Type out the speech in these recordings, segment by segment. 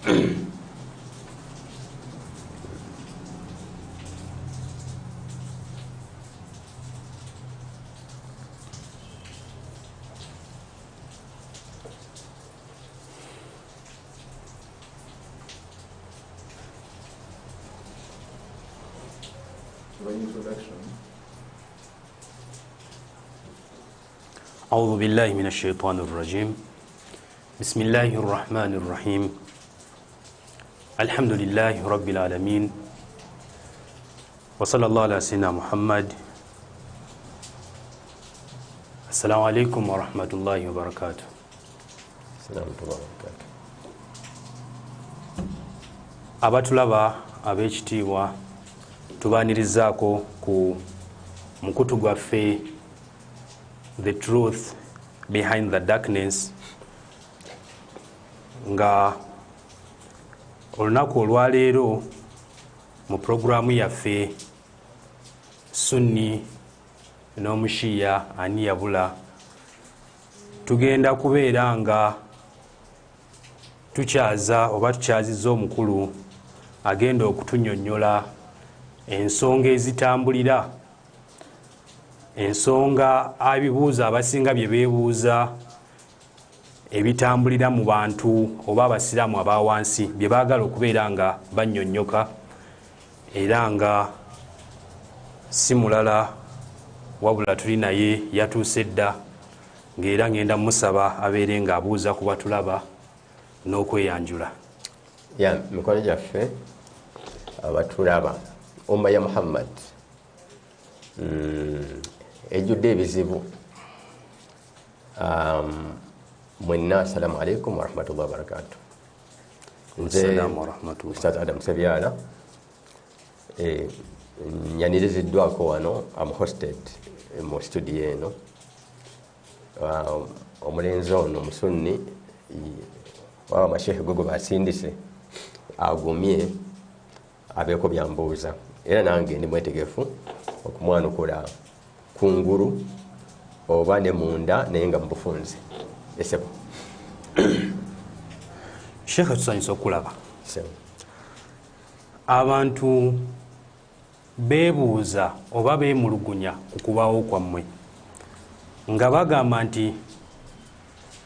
أعوذ بالله من الشيطان الرجيم. بسم الله الرحمن الرحيم. الحمد لله رب العالمين، وصلى الله على سيدنا محمد. السلام عليكم ورحمة الله وبركاته. السلام ورحمة الله وبركاته. Abatulaba ab'ekitiibwa, tubaanirizaako ku mukutu gwaffe The Truth Behind the Darkness, nga olunaku olwaleero mu puroguramu yaffe Sunni n'Omushiya Ani Yabula, tugenda kubeera nga tukyaza oba tukyazizza omukulu agenda okutunnyonnyola ensonga ezitambulira, ensonga abibuuza abasinga bye beebuuza ebitambulira mu bantu oba abasiraamu aba wansi bye baagala okubeera nga bannyonnyoka, era nga si mulala wabula tuli naye yatuuse dda, ng'era ngenda musaba abeere ng'abuuza ku batulaba n'okweyanjula. Ya mikono gyaffe abatulaba, umma ya Muhammad ejjudde ebizibu. Mwenna assalamu alaikum warahmatullahi wabarakatuh. Nze Ustaz Adam Sebyala, nyaniriziddwako wano, am hosted mu studio eno. Omulenzi ono musunni waba mashehe gogo basindise agumye abeeko byambuuza, era nange ndi mwetegefu okumwanukula kungulu oba ne munda, naye nga mubufunze. Esebo Sheikh, tusanyusa okulaba. Abantu beebuuza oba beemulugunya ku kubaawo kwammwe, nga bagamba nti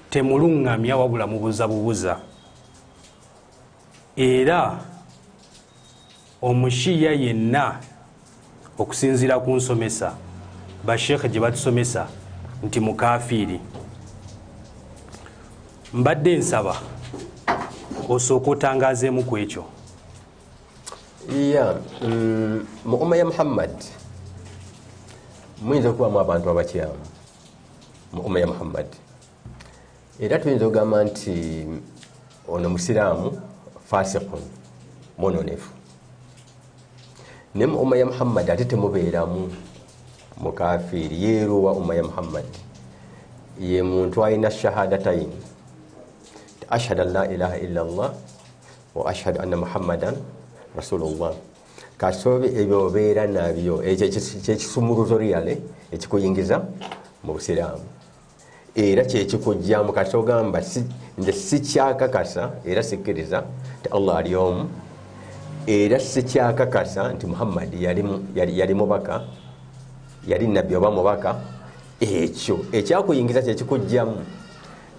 temuluŋŋamya wabula mubuza bubuza, era omushiya yenna okusinziira ku nsomesa basheekhe gye batusomesa nti mukafiiri. Mbadde nsaba osooka otangaazeemu ku ekyo. Ya mu umma ya Muhammad muyinza okubamu abantu abakyamu mu umma ya Muhammad, era tuyinza okugamba nti ono musiraamu fasikun, mwononefu. Ne mu umma ya Muhammad ate temubeeramu mukafiiri. Yeeruwa umma ya Muhammad ye muntu alina shahadatayin, ashhadu an la ilaha illa Allah wa ashhadu anna Muhammadan rasulullah. Kasobe ebyo obeera nabyo, ekyo kyekisumuluzo ryale ekikuyingiza mu busiraamu, era kyekikugyamu. Kati ogamba nze sikyakakasa era sikkiriza nti Allah ali omu, era sikyakakasa nti Muhammad yali mubaka, yali nabbi oba mubaka. Ekyo ekyakuyingiza kyekikugyamu,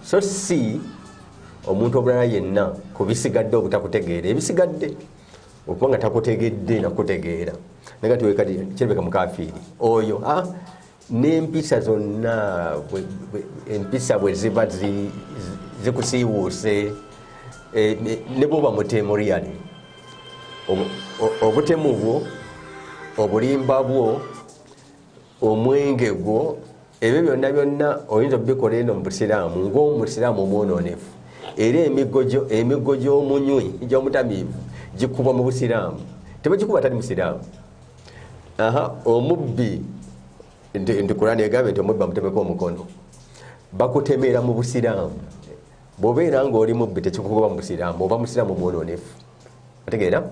so si omuntu obulala yenna ku bisigadde obutakutegeera, ebisigadde okuba nga takutegedde nakutegeera, naye kati kati kirabika mukafiiri oyo. N'empisa zonna, empisa bwe ziba zikusiiwuuse, ne bwoba mutemu ryali, obutemu bwo, obulimba bwo, omwenge gwo, ebyo byonna byonna oyinza obikola eno mu busiraamu ng'omusiraamu omwonoonefu. Era emiggo gy'omunywi gy'omutamiivu gikubwa mu busiraamu, tebagikuba tali musiraamu. Omubbi, nti Kurani egambye nti omubbi bamutemeko omukono, bakutemera mu busiraamu. Bw'obeera ng'oli mubbi tekikukuba mu busiraamu, oba musiraamu omwonoonefu. Otegeera?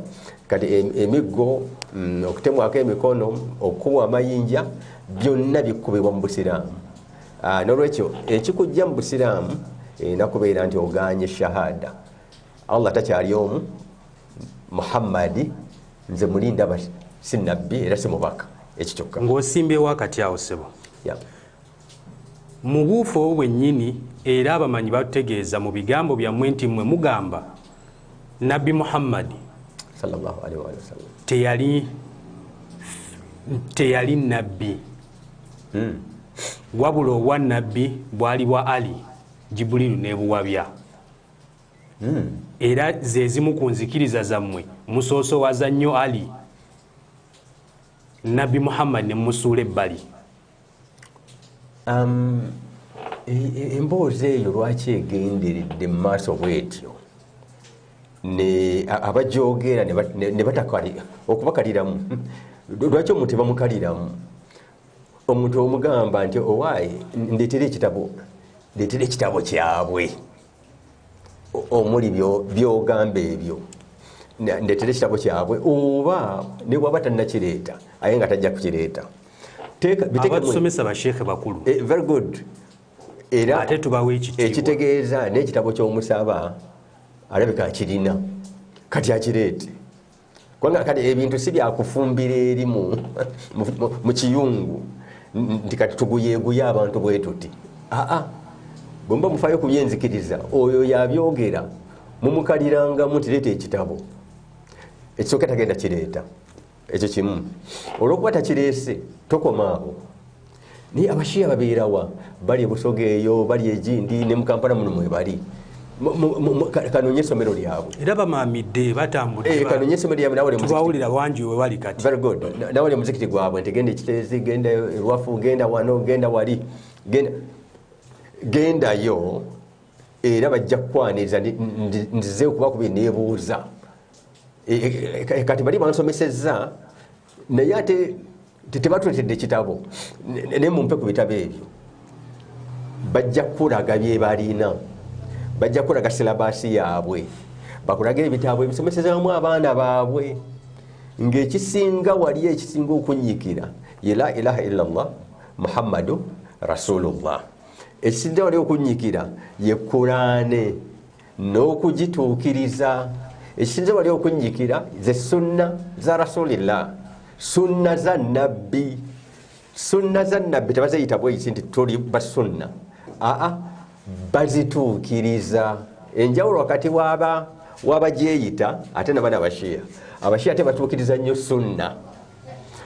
Kati emiggo, okutemwako emikono, okukubwa amayinja, byonna bikubibwa mu busiraamu. N'olwekyo ekikujja mu busiraamu nakubeera nti oganye shahada, Allah takyali omu, Muhammadi nze mulinda si nabbi era si mubaka. Ekyo kyokka. Ng'osimbyewo akati awo ssebo. Mu buufu obwo bwennyini era abamanyi batutegeeza mu bigambo byammwe nti mmwe mugamba Nabbi Muhammadi sallallahu alaihi wasallam teyali nabbi, wabula obwa nabbi bwali bwa Ali, Jibuliru n'ebuwabya. Era ze zimu ku nzikiriza zammwe musoosowaza nnyo Ali, Nabbi Muhammad ne musuula ebbali. Emboozi eyo lwaki egenderedde mu maaso bwetyo abajogera ne batakali okubakaliramu? Lwaki omuntu tebamukaliramu? Omuntu omugamba nti owaaye ndeetera ekitabo, ndeetera ekitabo kyabwe omuli byogamba ebyo, ndeetera ekitabo kyabwe, oba ne bw'aba tannakireeta aye nga tajja kukireeta. Abatusomesa basheekhe bakulu. Very good. Era ate tubawe ekitiibwa. Ekitegeeza n'ekitabo ky'omusaba alabika akirina, kati akireete. Kubanga kati ebintu si byakufumbira eri mu kiyungu nti kati tuguyeeguye abantu bwe tuti. Aa, bwe muba mufaayo ku byenzikiriza, oyo yabyogera mumukalirangamu nti leeta ekitabo. Ekisooka tagenda kireeta, ekyo kimu. Olw'okuba takireese tokoma awo. Naye Abashiya babeerawa? Bali e Busoga eyo, bali egindi, ne mu Kampala muno mwe bali. Kanoonye essomero lyabwe. Era bamaamidde, batambudde. Kanoonye essomero lyabwe, nawe tubawulira wangi we bali kati. Very good. Nawe omuzikiti gwabwe nti genda Ekiteezi, genda Erwafu, genda wano, genda wali, gendayo, era bajja kukwaniriza. Nzize okuba kubi neebuuza. Kati bali bansomesezza, naye ate tebatuleetedde ekitabo, naye mumpe ku bitabo ebyo. Bajja kukulaga bye balina, bajja kukulaga silabasi yaabwe, bakulaga ebitabo ebisomesezaamu abaana baabwe. Ng'ekisinga wali ekisinga okunyiikira ye la ilaha illallah Muhammadu Rasulullah. Ekisinga wali okunyiikira ye Kuraane n'okugituukiriza. Ekisinga wali okunyiikira ze sunna za Rasulillah, sunna za nabbi. Sunna za nabbi tebaziyita bweyisi nti tuli basunna, aa, bazituukiriza. Enjawulo wakati wabagyeyita ate nabana Abashiya. Abashiya tebatuukiriza nnyo sunna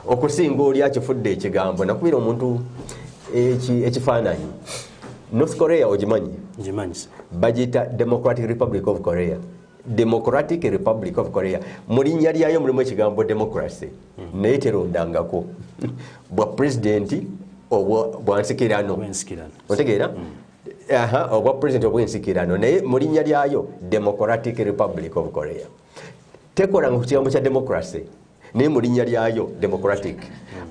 okusinga oli akifudde ekigambo. Nakubira omuntu ekifaananyi. North Korea ogimanyi? Ngimanyi. Bagiyita Democratic Republic of Korea. Democratic Republic of Korea. Mu linnya lyayo mulimu ekigambo democracy, naye terondangako bwa pulezidenti obwa nsikirano. Otegeera? Obwa pulezidenti obw'ensikirano, naye mu linnya lyayo Democratic Republic of Korea. Tekolanga ku kigambo kya democracy, naye mu linnya lyayo democratic.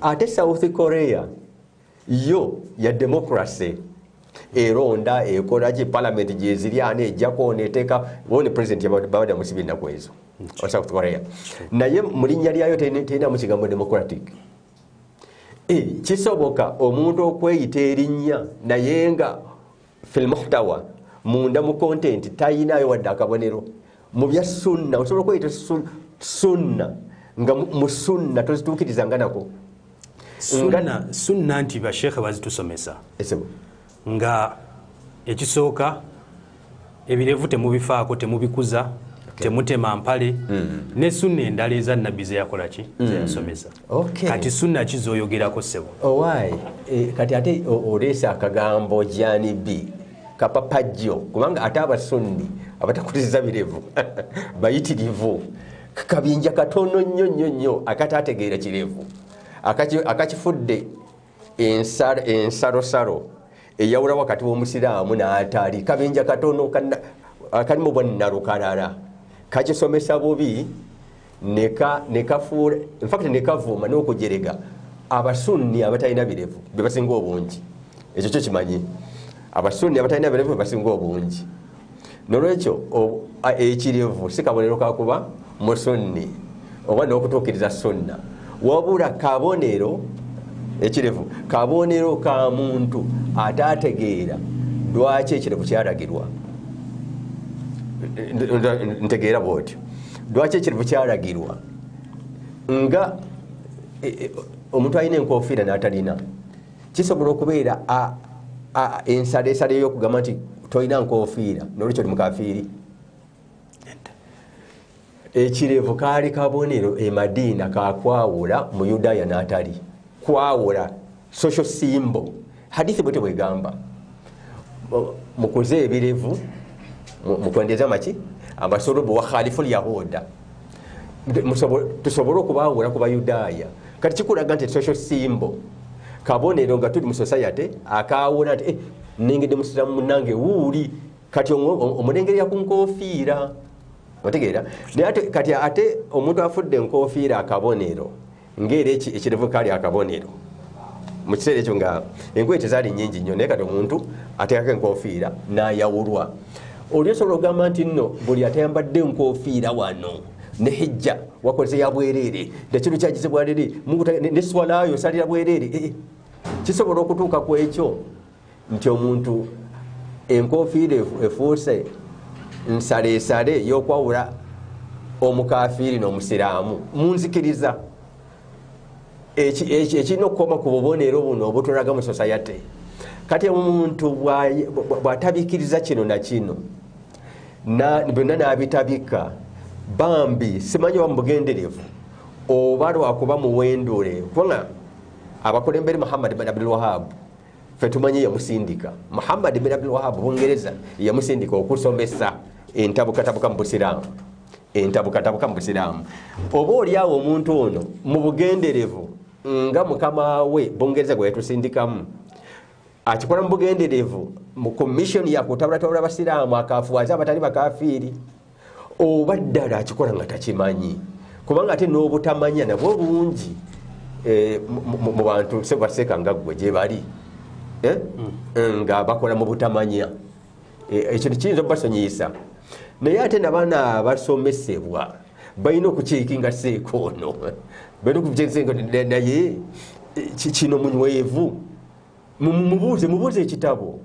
Ate South Korea yo ya democracy, eronda, ekola ki, parliament gyeziri ana ejjako neteeka wone president babadde musibi ennaku ezo wa South Korea, naye mu linnya lyayo terinamu kigambo democratic. Kisoboka omuntu okweyita erinnya naye nga fil muhtawa, munda mu content tayinayo wadde akabonero. Mu bya sunna osobola okweyita sunna nga mu sunna tozituukirizanga nako. Sunna nti basheekhe bazitusomesa nga ekisooka ebirevu temubifaako, temubikuza, temutema mpale, ne sunna endala eza nabbi zeyakola ki, zeyasomesa. Kati sunna ki z'oyogerako ssebo? Owaaye, kati ate oleese akagambo janibi kapapajjo, kubanga ate abasunni abatakuliza birevu bayitirivu, kabinja katono nnyo nnyo nnyo akataategeera kirevu, akakifudde ensalosalo eyawula wakati w'omusiraamu n'atali. Kabinja katono akalimu bwannalukalala kakisomesa bubi nekafuula, infact nekavuuma n'okujerega abasunni abatalina birevu be basinga obungi. Ekyo kyo kimanyi, abasunni abatalina birevu be basinga obungi. Nolwekyo ekirevu si kabonero kakuba musunni oba n'okutuukiriza sunna, wabula kabonero ekirevu kabonero ka muntu ataategeera lwaki ekirevu kyalagirwa. Ntegeera bwotyo. Lwaki ekirevu kyalagirwa nga omuntu alina enkofiira n'atalina? Kisobola okubeera ensaleesale ey'okugamba nti tolina nkofiira nolwekyo oli mukafiiri. Ekirevu kaali kabonero e Madiina kakwawula muyudaaya n'atali kwawula, social symbol. Hadithi bwete bwegamba, mukuze ebirevu mukwendeza maki amasulubu wa khalifu yahuda, tusobole okubawula ku bayudaaya. Kati kikulaga nti social symbol, kabonero nga tuli mu society akawula nti nengedde musiraamu munnange wuuli, kati omulengerera ku nkofiira. Otegeera? Naye kati ate omuntu afudde enkofiira akabonero, ng'era ekirevu kaali akabonero mu kiseera ekyo nga engoye tezaali nnyingi nnyo, naye kati omuntu ateekako enkofiira n'ayawulwa. Oli osobola okugamba nti nno buli atayambadde enkofiira wano ne hijja wakoze ya bwereere, nekino kyagize bwereere, ne swalayo osalira bwereere. Kisobola okutuuka ku ekyo nti omuntu enkofiira efuuse nsaleesale y'okwawula omukafiiri n'omusiraamu munzikiriza ekirina okukoma ku bubonero buno obutulaga mu society. Kati omuntu bw'atabikiriza kino na kino byonna n'abitabika, bambi simanyi oba mubugenderevu oba lwakuba muwendule, kubanga abakulembere Muhammad bin Abdul Wahab ffe tumanyi yamusindika. Muhammad bin Abdul Wahab Bungereza yamusindika okusomesa entabukatabuka mu busiraamu, entabukatabuka mu busiraamu. Oba oliawo omuntu ono mu bugenderevu nga mukama we Bungereza gwe yatusindikamu akikola mu bugenderevu mu commission ya kutabulatabula abasiraamu akafuwaza abatali bakafiiri, oba ddala akikola nga takimanyi, kubanga ate n'obutamanya nabwo bungi mu bantu sebaseka nga ggwe gye bali nga bakola mu butamanya. Ekintu kiyinza okubasonyiyisa, naye ate nabaana abasomesebwa balina okukiikinga seeko ono, balina okukiikinga naye kino munywevu. Mubuuze ekitabo,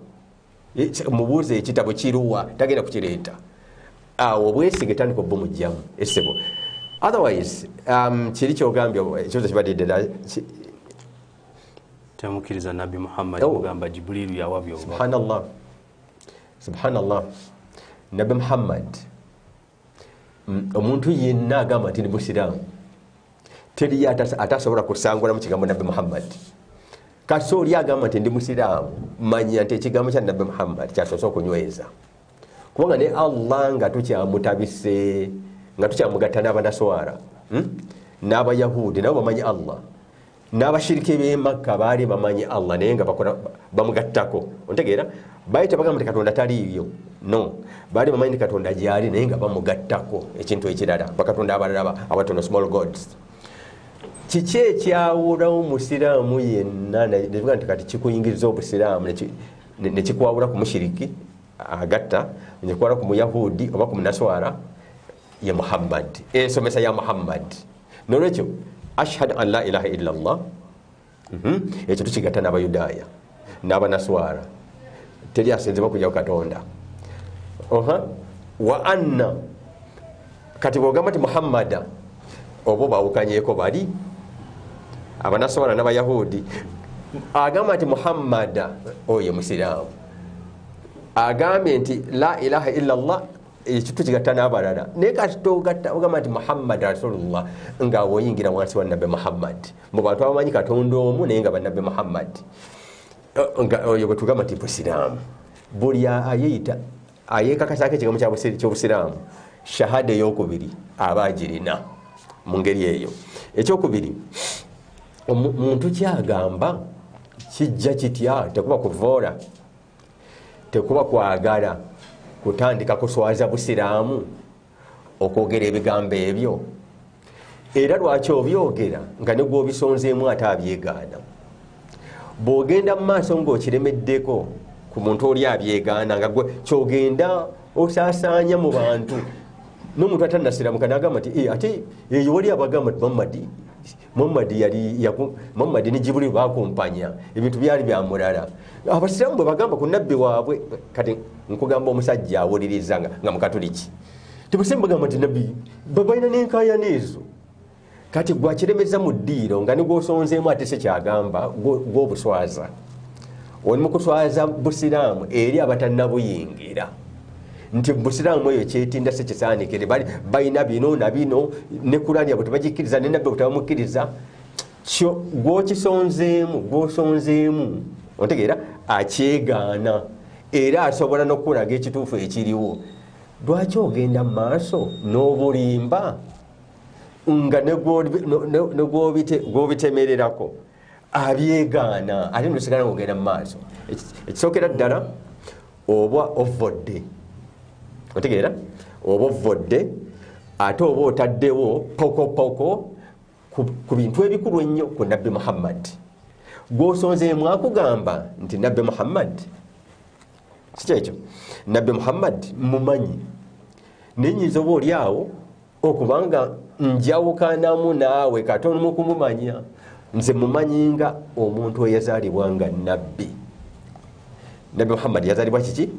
mubuuze ekitabo kiruwa, tagenda kukireeta. Awo obwesige tandika obumugyamu essebo. Otherwise kiri kyogambye ekibuuzo kibadde ddala. Temukkiriza Nabbi Muhammad kugamba Jibriilu yawabya obubaka. Subhanallah, subhanallah. Nabbi Muhammad omuntu yenna agamba nti ndi musiraamu teriyo atasobola kusangula mu kigambo Nabbi Muhammad. Kasi oli agamba nti ndi musiraamu, manya nti ekigambo kya Nabbi Muhammad kyasoose okunyweza, kubanga ne Allah nga tukyamutabise, nga tukyamugatta n'abanaswara n'abayahudi nabo bamanyi Allah, n'abashiriki b'e Makka baali bamanyi Allah naye nga bamugattako. Ontegeera? Baali tebagamba nti Katonda taliiyo, no, baali bamanyi nti Katonda gyali naye nga bamugattako ekintu ekirala, bakatonda abalala abatono, small gods. Kiki ekyawulawo musiraamu yenna netuga nti kati kikuyingiriza obusiraamu nekikwawula ku mushiriki agatta, nekikwawula ku muyahudi oba ku munaswara? Ye Muhammad, ensomesa ya Muhammad. Nolwekyo ashhadu an la ilaha illa Allah, ekyo tukigatta n'abayudaaya n'abanaswara, teri asinzibwa kujjako Katonda. Wa anna, kati bw'ogamba nti Muhammada oba bawukanyeko bali abanaswara n'abayahudi, agamba nti Muhammada oyo musiraamu, agambye nti la ilaha illa Allah, ekyo tukigatta n'abalala. Naye kati togatta ogamba nti Muhammad rasulullah nga oyingira wansi wa Nabbi Muhammad mu bantu abamanyi Katonda omu naye nga bannabbi Muhammad, oyo gwe tugamba nti busiraamu. Buli ayeyita ayekakasaako ekigambo ky'obusiraamu shahada eyokubiri aba agirina mu ngeri eyo. Ekyokubiri, omuntu kyagamba kijja kitya? Tekuba kuvoola, tekuba kwagala kutandika kuswaza busiraamu okwogera ebigambo ebyo. Era lwaki obyogera nga ne gw'obisonzeemu ate abyegaana? Bw'ogenda mu maaso ng'okiremeddeko ku muntu oli abyegaana, nga gwe kyogenda osaasaanya mu bantu, n'omuntu atannasiramuka n'agamba nti ate eyo wali abagamba nti Muhammad Muhammad yali Muhammad ne Jibril bakumpanya ebintu byali bya mulala. Abasiraamu bwe bagamba ku nabbi waabwe, kati nkugamba omusajja awuliriza nga mukatuliki, tebasiraamu bagamba nti nabbi babalina n'enkaayana ezo. Kati gwakiremeza mu ddiiro nga ne gw'osonzeemu ate si kyagamba gw'obuswaza. Oli mu kuswaza busiraamu eri abatannabuyingira nti busiraamu eyo kyetinda si kisaanikire, balina bino na bino ne Kulaani yabwe tebagikkiriza ne nabbi tebamukkiriza. Gw'okisonzeemu gw'osonzeemu ontegeera akyegaana era asobola n'okulaga ekituufu ekiriwo. Lwaki ogenda mu maaso n'obulimba nga ne gw'obitemererako abyegaana ate nosigala ng'ogenda mu maaso? Ekisookera ddala oba ovodde, otegeera, oba ovodde ate oba otaddewo pokopoko ku bintu ebikulu ennyo ku nabbi Muhammad. Gw'osonzeemu akugamba nti nabbi Muhammad si kyekyo, nabbi Muhammad mumanyi, naye nnyinza oba oli awo okubanga njawukanamu naawe katono mu kumumanya. Nze mumanyi nga omuntu eyazaalibwa nga nabbi. Nabbi Muhammad yazaalibwa kiki?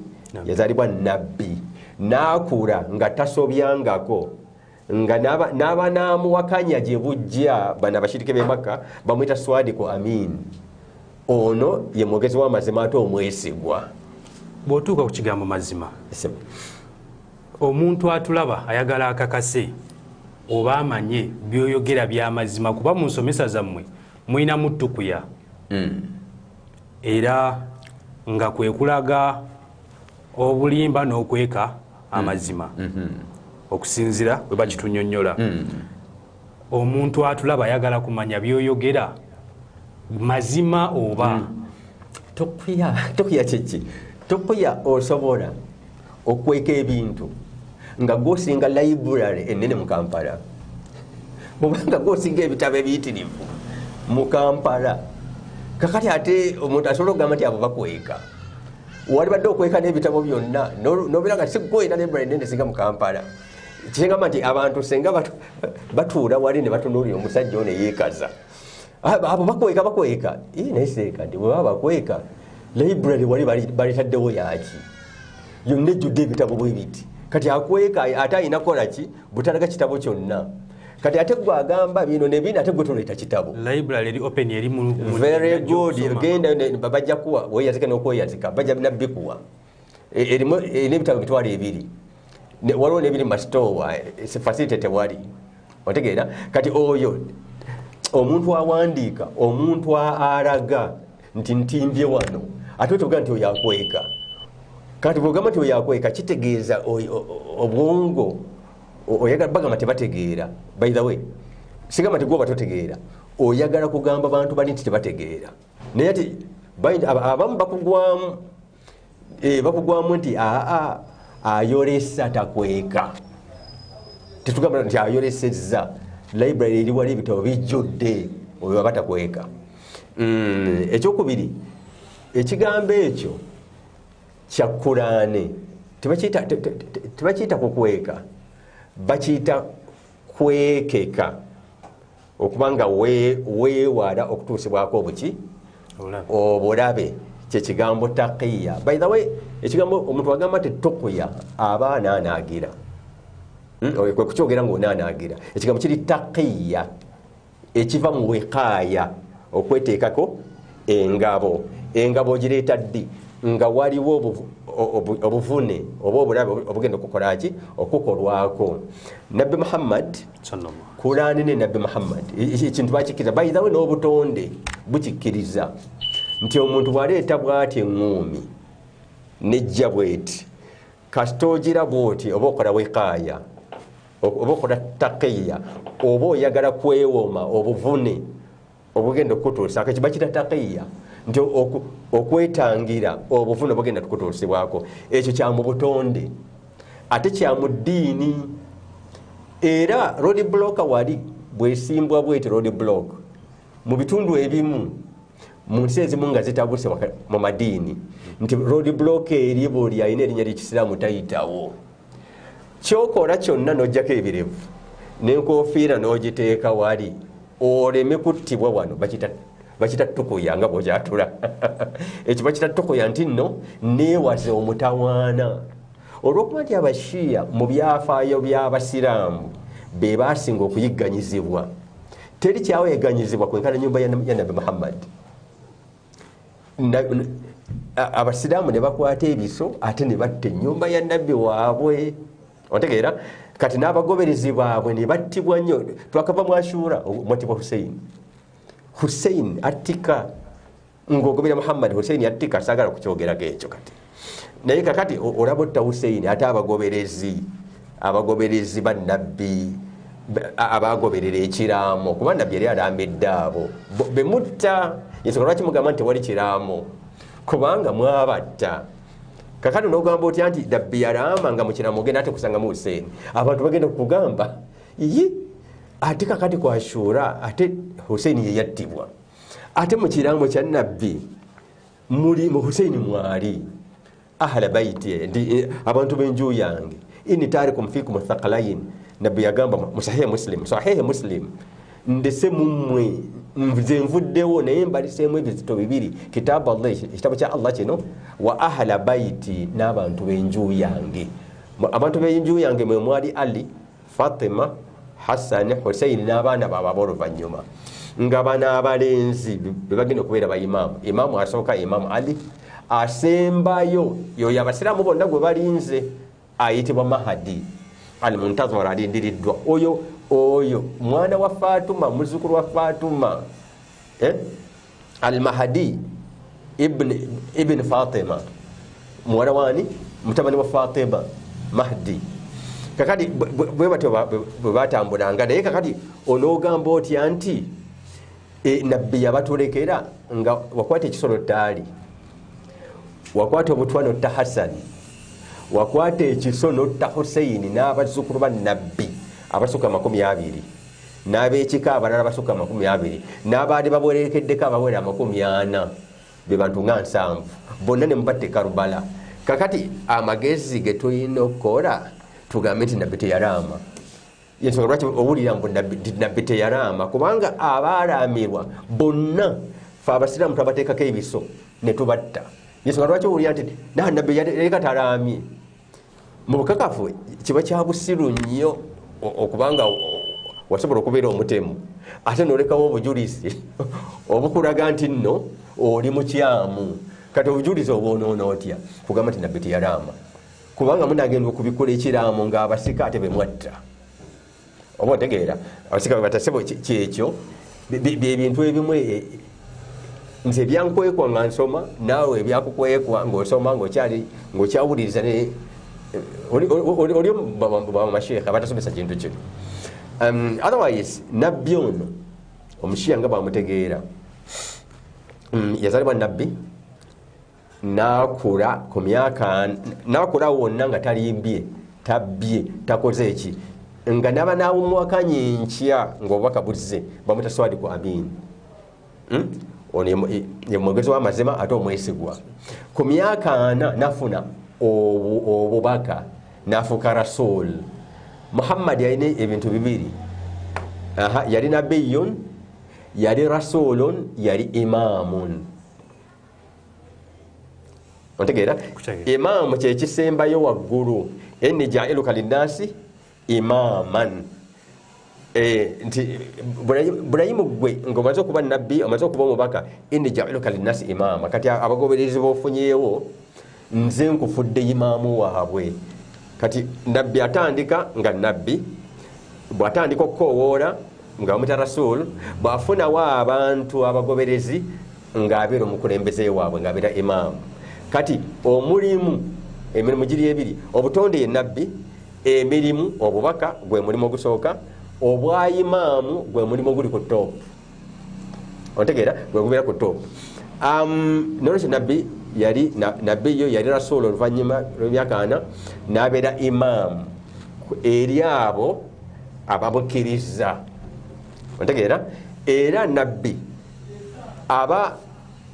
Yazaalibwa nabbi, n'akula nga tasobyangako, nga n'aba n'amuwakanya gye bujja. Bano abashirike b'e Makka bamuyita Swadiku Amin, ono ye mwogezi w'amazima ate omwesigwa. Bw'otuuka ku kigambo mazima, omuntu atulaba ayagala akakase oba amanye by'oyogera by'amazima, kuba mu nsomesa zammwe mulinamu ttukuya era nga kwe kulaga obulimba n'okweka amazima okusinziira bwe bakitunnyonnyola. Omuntu atulaba ayagala kumanya by'oyogera mazima oba Tukuya kiki? Tukuya osobola okweka ebintu nga gw'osinga library ennene mu Kampala, bw'obanga gw'osinga ebitabo ebiyitirivu mu Kampala. Kakati ate omuntu asobola okugamba nti abo bakweka, walibadde okweka n'ebitabo byonna n'obeera nga si gw'olina library ennene esinga mu Kampala. Kyengamba nti abantu singa batuula wali ne batunuulira omusajja ono eyeekaza, abo bakweka bakweka. Naye seeka nti bwe baba bakweka library wali balitaddewo yaki yonna ejjudde ebitabo bwe biti. Kati akweka ate alina kukola ki? Butalaga kitabo kyonna. Kati ate gwe agamba bino ne bino ate gwe toleeta kitabo. Library eri open eri mu very good, genda bajja kuwa weeyazika n'okweyazika bajja nabbikuwa. Erimu ebitabo 20,000, waliwo n'ebiri mu masitoowa, facility tewali, otegeera. Kati oyo omuntu awandiika, omuntu alaga nti ntimbye wano, ate toga nti oyo akweka. Kati bw'ogamba nti oyo akweka kitegeeza obwongo oyagala bagamba tebategeera. By the way, sigamba nti gwoba totegeera, oyagala kugamba bantu bali nti tebategeera. Naye ate abamu bakugwamu bakugwamu nti aa ayolesa takweka. Tetugamba nti ayolesezza, library eri wali ebitabo bijjudde, oyo aba takweka. Ekyokubiri, ekigambo ekyo kya Kulaane tebakiyita kukweka, bakiyita kwekeka, okubanga weewala okutuusibwako obuki obulabe, kyekigambo taqiya. By the way, ekigambo omuntu agamba nti tukuya aba anaanaagira, kwe kukyogera ng'onaanaagira. Ekigambo kiri taqiya ekiva mu wiqaaya, okweteekako engabo. Engabo ogireeta ddi? Nga waliwo obuvune oba obulabe obugenda okukola ki? Okukolwako. Nabbi Muhammad, Kulaani ne Nabbi Muhammad ekintu bakikkiriza. By the way, n'obutonde bukikkiriza nti omuntu bw'aleeta bw'ati eŋŋuumi nejja bweti, kasita ogira bw'oti oba okola wiqaaya oba okola taqiya oba oyagala kwewoma obuvune obugenda okukutuusaako, ekiba kita taqiya nti okwetangira obuvune obugenda tukutuusibwako. Ekyo kya mu butonde ate kya mu ddiini. Era road block wali bwesimbwa bweti road block mu bitundu ebimu mu nsi ezimu nga zitabuse mu madiini nti road block eri buli alina erinnya ly'ekisiraamu tayitawo. Kyokola kyonna n'oggyako ebirevu n'enkofiira n'ogiteeka wali, Oleme kuttibwa wano bakita tukuya nga bw'okyatula. Ekyo bakita tukuya nti nno neewaze omutawaana. Olw'okuba nti Abashiya mu byafaayo by'Abasiraamu be baasinga okuyigganyizibwa, teri kyaweeganyizibwa kwenkana nyumba ya Nabbi Muhammad. Abasiraamu ne bakwata ebiso ate ne batta ennyumba ya Nabbi waabwe. Ontegeera? Kati n'abagoberezi baabwe ne battibwa nnyo. Twakava mu Ashura mwattibwa Hussein. Hussein attika ng'ogobera Muhammad, Hussein attika, saagala kukyogerako ekyo kati. Naye kakati olaba otta Hussein ate abagoberezi ba Nabbi abagoberera ekiraamo, kuba Nabbi yali alambedde abo bemutta. Ensonga lwaki mugamba nti tewali kiraamo? Kubanga mwabatta. Kakati n'ogamba otya nti Nabbi yalaama nga mu kiraamo ogenda ate kusangamu Hussein? Abantu bagenda kukugamba yi ate kakati ku Ashura ate Hussein ye yattibwa, ate mu kiraamo kya Nabbi muli mu Hussein mwali ahla baiti, ndi abantu b'enju yange, inni tarikum fikum thaqalain. Nabbi yagamba mu Sahihi Muslim, Sahihi Muslim, ndese mummwe nze nvuddewo naye mbaliseemu ebizito bibiri, kitabu Allah, ekitabo kya Allah kino, wa ahla baiti, n'abantu b'enju yange. Abantu b'enju yange mwe mwali Ali, Fatima, Hassan, Hussein n'abaana baabwe ab'oluvannyuma, nga bano abalenzi be bagenda okubeera ba imaamu. Imaamu asooka Imaamu Ali, asembayo yoyo Abasiraamu bonna gwe balinze ayitibwa Mahadi al-Muntazar, alindiriddwa. Oyo mwana wa Fatuma, muzzukulu wa Fatuma, al-Mahadi ibn Fatima, muwala wani, mutabani wa Fatima, Mahdi. Kakati bwe batyo bwe batambulanga. Naye kakati onoogamba otya nti Nabbi yabatulekera nga wakwata ekisolo ttaali, wakwata obutwa n'otta Hasani, wakwata ekiso n'otta Hussein n'abazzukulu ba Nabbi abasukka 20, n'ab'ekika abalala basukka 20, n'abaali babolerekeddeko abawera 40, be bantu nga 70, bonna ne mubatta e Karubala. Kakati amagezi ge tulina okukola tugambe nti Nabbi teyalaama. Ensonga lwaki owulira mbu Nabbi teyalaama, kubanga abaalaamirwa bonna fe Abasiraamu twabateekako ebiso ne tubatta. Ensonga lwaki owulira nti Nabbi yaleka talaamye? Mu bukakafu kiba kya busiru nnyo okubanga wasobola okubeera omutemu ate n'olekawo obujulizi obukulaga nti nno oli mukyamu. Kati obujulizi obwonoona otya kugamba nti Nabbi teyalaama? Kubanga munagenda okubikola ekiraamo ng'abasika ate be mwatta. Oba otegeera? Abasika be batasebo kyekyo byebintu ebimu nze ebyankwekwa nga nsoma, naawe ebyakukwekwa ng'osoma ng'okyawuliriza oli bamasheekhe abatasomesa kintu kino. Otherwise Nabbi ono Omushiya nga bwamutegeera, yazaalibwa Nabbi n'akula ku myaka, n'akula wonna nga talimbye, tabbye, takoze eki, nga n'aba n'awumwakanya enkya ng'obubaka buzze bamuta Swadiku Amin. Ono ye mwogezi w'amazima ate omwesigwa. Ku myaka 4 n'afuna obubaka n'afuuka Rasul. Muhammad yalina ebintu bibiri. Yali nabiyyun, yali rasulun, yali imamun. Ontegeera? Imaamu kyekisembayo waggulu. Inni jailuka linnasi imaman. Nti Burayimu gwe ng'omaze okuba nabbi, omaze okuba omubaka, inni jailuka linnasi imaama. Kati abagoberezi b'ofunyeewo nze nkufudde imaamu waabwe. Kati Nabbi atandika nga nabbi, bw'atandika okukoowoola nga bamuta rasul, bw'afunawo abantu abagoberezi ng'abeera omukulembeze waabwe, ng'abeera imaamu. Kati omulimu, emirimu giri ebiri, obutonde ye nabbi, emirimu obubaka gwe mulimu ogusooka, obwa imaamu gwe mulimu oguli ku top. Ontegeera? Gwe gubeera ku top. Nolwekyo nabbi yali nabbi yo yali rasul oluvannyuma lw'emyaka 4 n'abeera imaamu eri abo abamukkiriza. Ontegeera? Era nabbi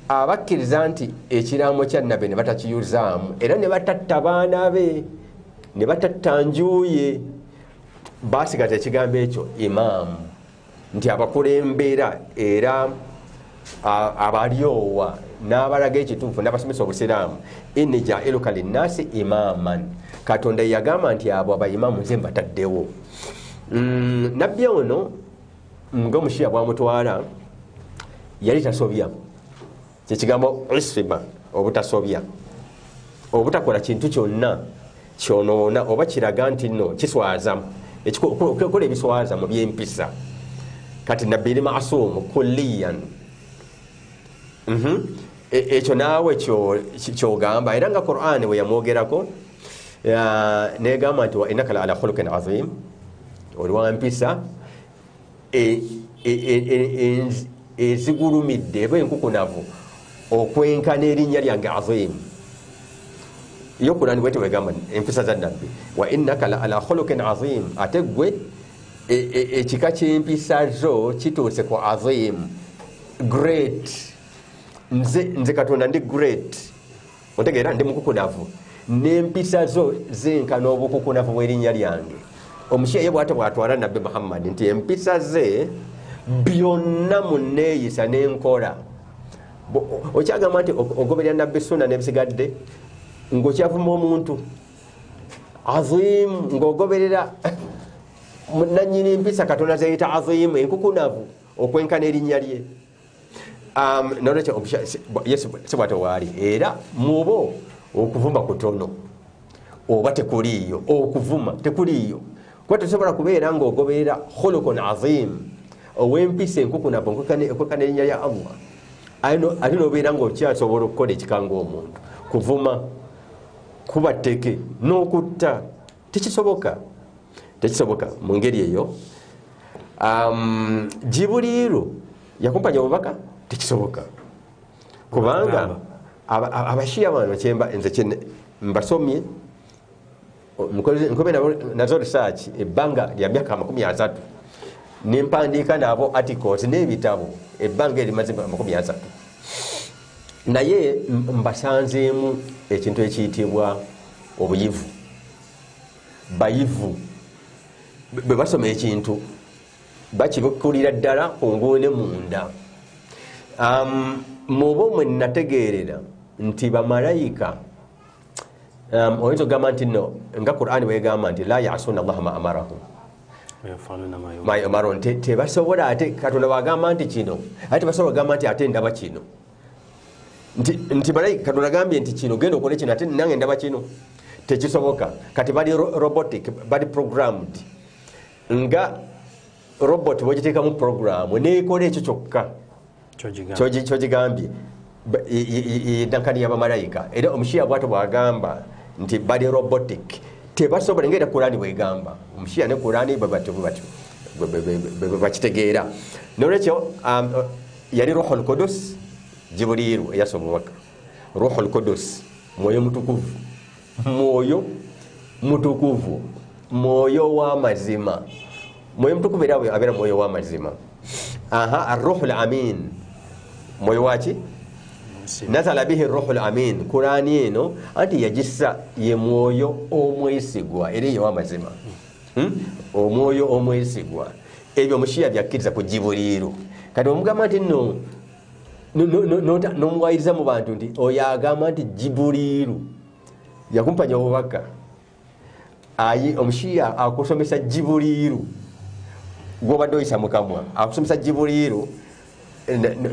abakkiriza nti ekiraamo kya Nabbi ne batakiyuzaamu, era ne batatta baana be, ne batatta nju ye, baasigaza ekigambo ekyo imaamu. nti abakulembera era abalyowa n'abalaga ekituufu n'abasomesa obusiraamu. Inni jailuka linnasi imaman, Katonda yagamba nti abo abayimamu nze mbataddewo. Nabbi ono ng'omushiya bwamutwala yali tasobya, kyekigambo isima, obutasobya, obutakola kintu kyonna kyonoona oba kiraga nti nno kiswaza, okukola ebiswaza mu byempisa. Kati nabbi eri masuumu kulliyan. Ekyo naawe kyogamba, era nga Qur'an bwe yamwogerako negamba nti wa innaka la ala khuluqin azim, oli wa mpisa ezigulumidde eba enkukunavu okwenkana erinnya lyange azim. Yo Qur'an bwetyo bwegamba empisa za nabbi, wa innaka la ala khuluqin azim, ate gwe ekika ky'empisa zo kituuse ku azim, great. Nze Katonda ndi great, otegeera, ndi mukukunavu, n'empisa zo zenkana obukukunavu bw'erinnya lyange. Omushiya ye bw'atyo bw'atwala nabbi Muhammad nti empisa ze byonna mu nneeyisa n'enkola. Okyagamba nti ogoberera nabbi sunna n'ebisigadde ng'okyavuma omuntu azim, ng'ogoberera nannyini mpisa Katonda zeyita azim, enkukunavu okwenkana erinnya lye. Nolwekyo Yesu si bw'atyo waali, era mubo okuvuma kutono oba tekuliiyo, okuvuma tekuliiyo, kuba tosobola kubeera ng'ogoberera khuluqun azim, ow'empisa enkukunavu okwenkana erinnya lya Allah, ate n'obeera ng'okyasobola okukola ekikanga omuntu, kuvuma, kuba tteke n'okutta, tekisoboka, tekisoboka mu ngeri eyo. Jibuliiru yakumpanya obubaka, tekisoboka, kubanga abashiya bano nze mbasomye nkobe nazo research ebbanga lya myaka 30, nempandiika nabo articles n'ebitabo ebbanga erimaze 30, naye mbasanzeemu ekintu ekiyitibwa obuyivu. Bayivu bwe basoma ekintu bakibukulira ddala ku nguune munda. Mubo mwe nategeerera nti bamalayika, oyinza okugamba nti nno nga Qur'ani bwegamba nti la yasuna Allaha ma amarahum ma yumarun, tebasobola, ate Katonda bwagamba nti kino, ate tebasobola kugamba nti ate ndaba kino, nti malayika Katonda agambye nti kino genda okole kino, ate nange ndaba kino, tekisoboka. Kati bali robotic, bali programmed, nga robot bw'ogiteekamu programu neekola ekyo kyokka kyogigambye, edankani y'abamalayika. Era omushiya bwatyo bwagamba nti bali robotic, tebasobola, nga era Kurani bwegamba, omushiya ne Kurani bwe batyo bakitegeera. Nolwekyo yali Ruhul Qudus, Jibuliiru eyassa obubaka, Ruhul Qudus, mwoyo mutukuvu, mwoyo mutukuvu, mwoyo w'amazima, mwoyo mutukuvu era abeera mwoyo w'amazima. Arruhul amin, mwoyo waki? Nazala bihi ruhul amin. Kurani eno anti yagissa ye mwoyo omwesigwa, era ye w'amazima, omwoyo omwesigwa. Ebyo omushiya byakkiriza ku Jibuliiru. Kati omugamba nti nno n'omuwayiriza mu bantu nti oyo agamba nti Jibuliiru yakumpanya obubaka, aye omushiya akusomesa Jibuliiru gw'obadde oyisa mu kamwa, akusomesa Jibuliiru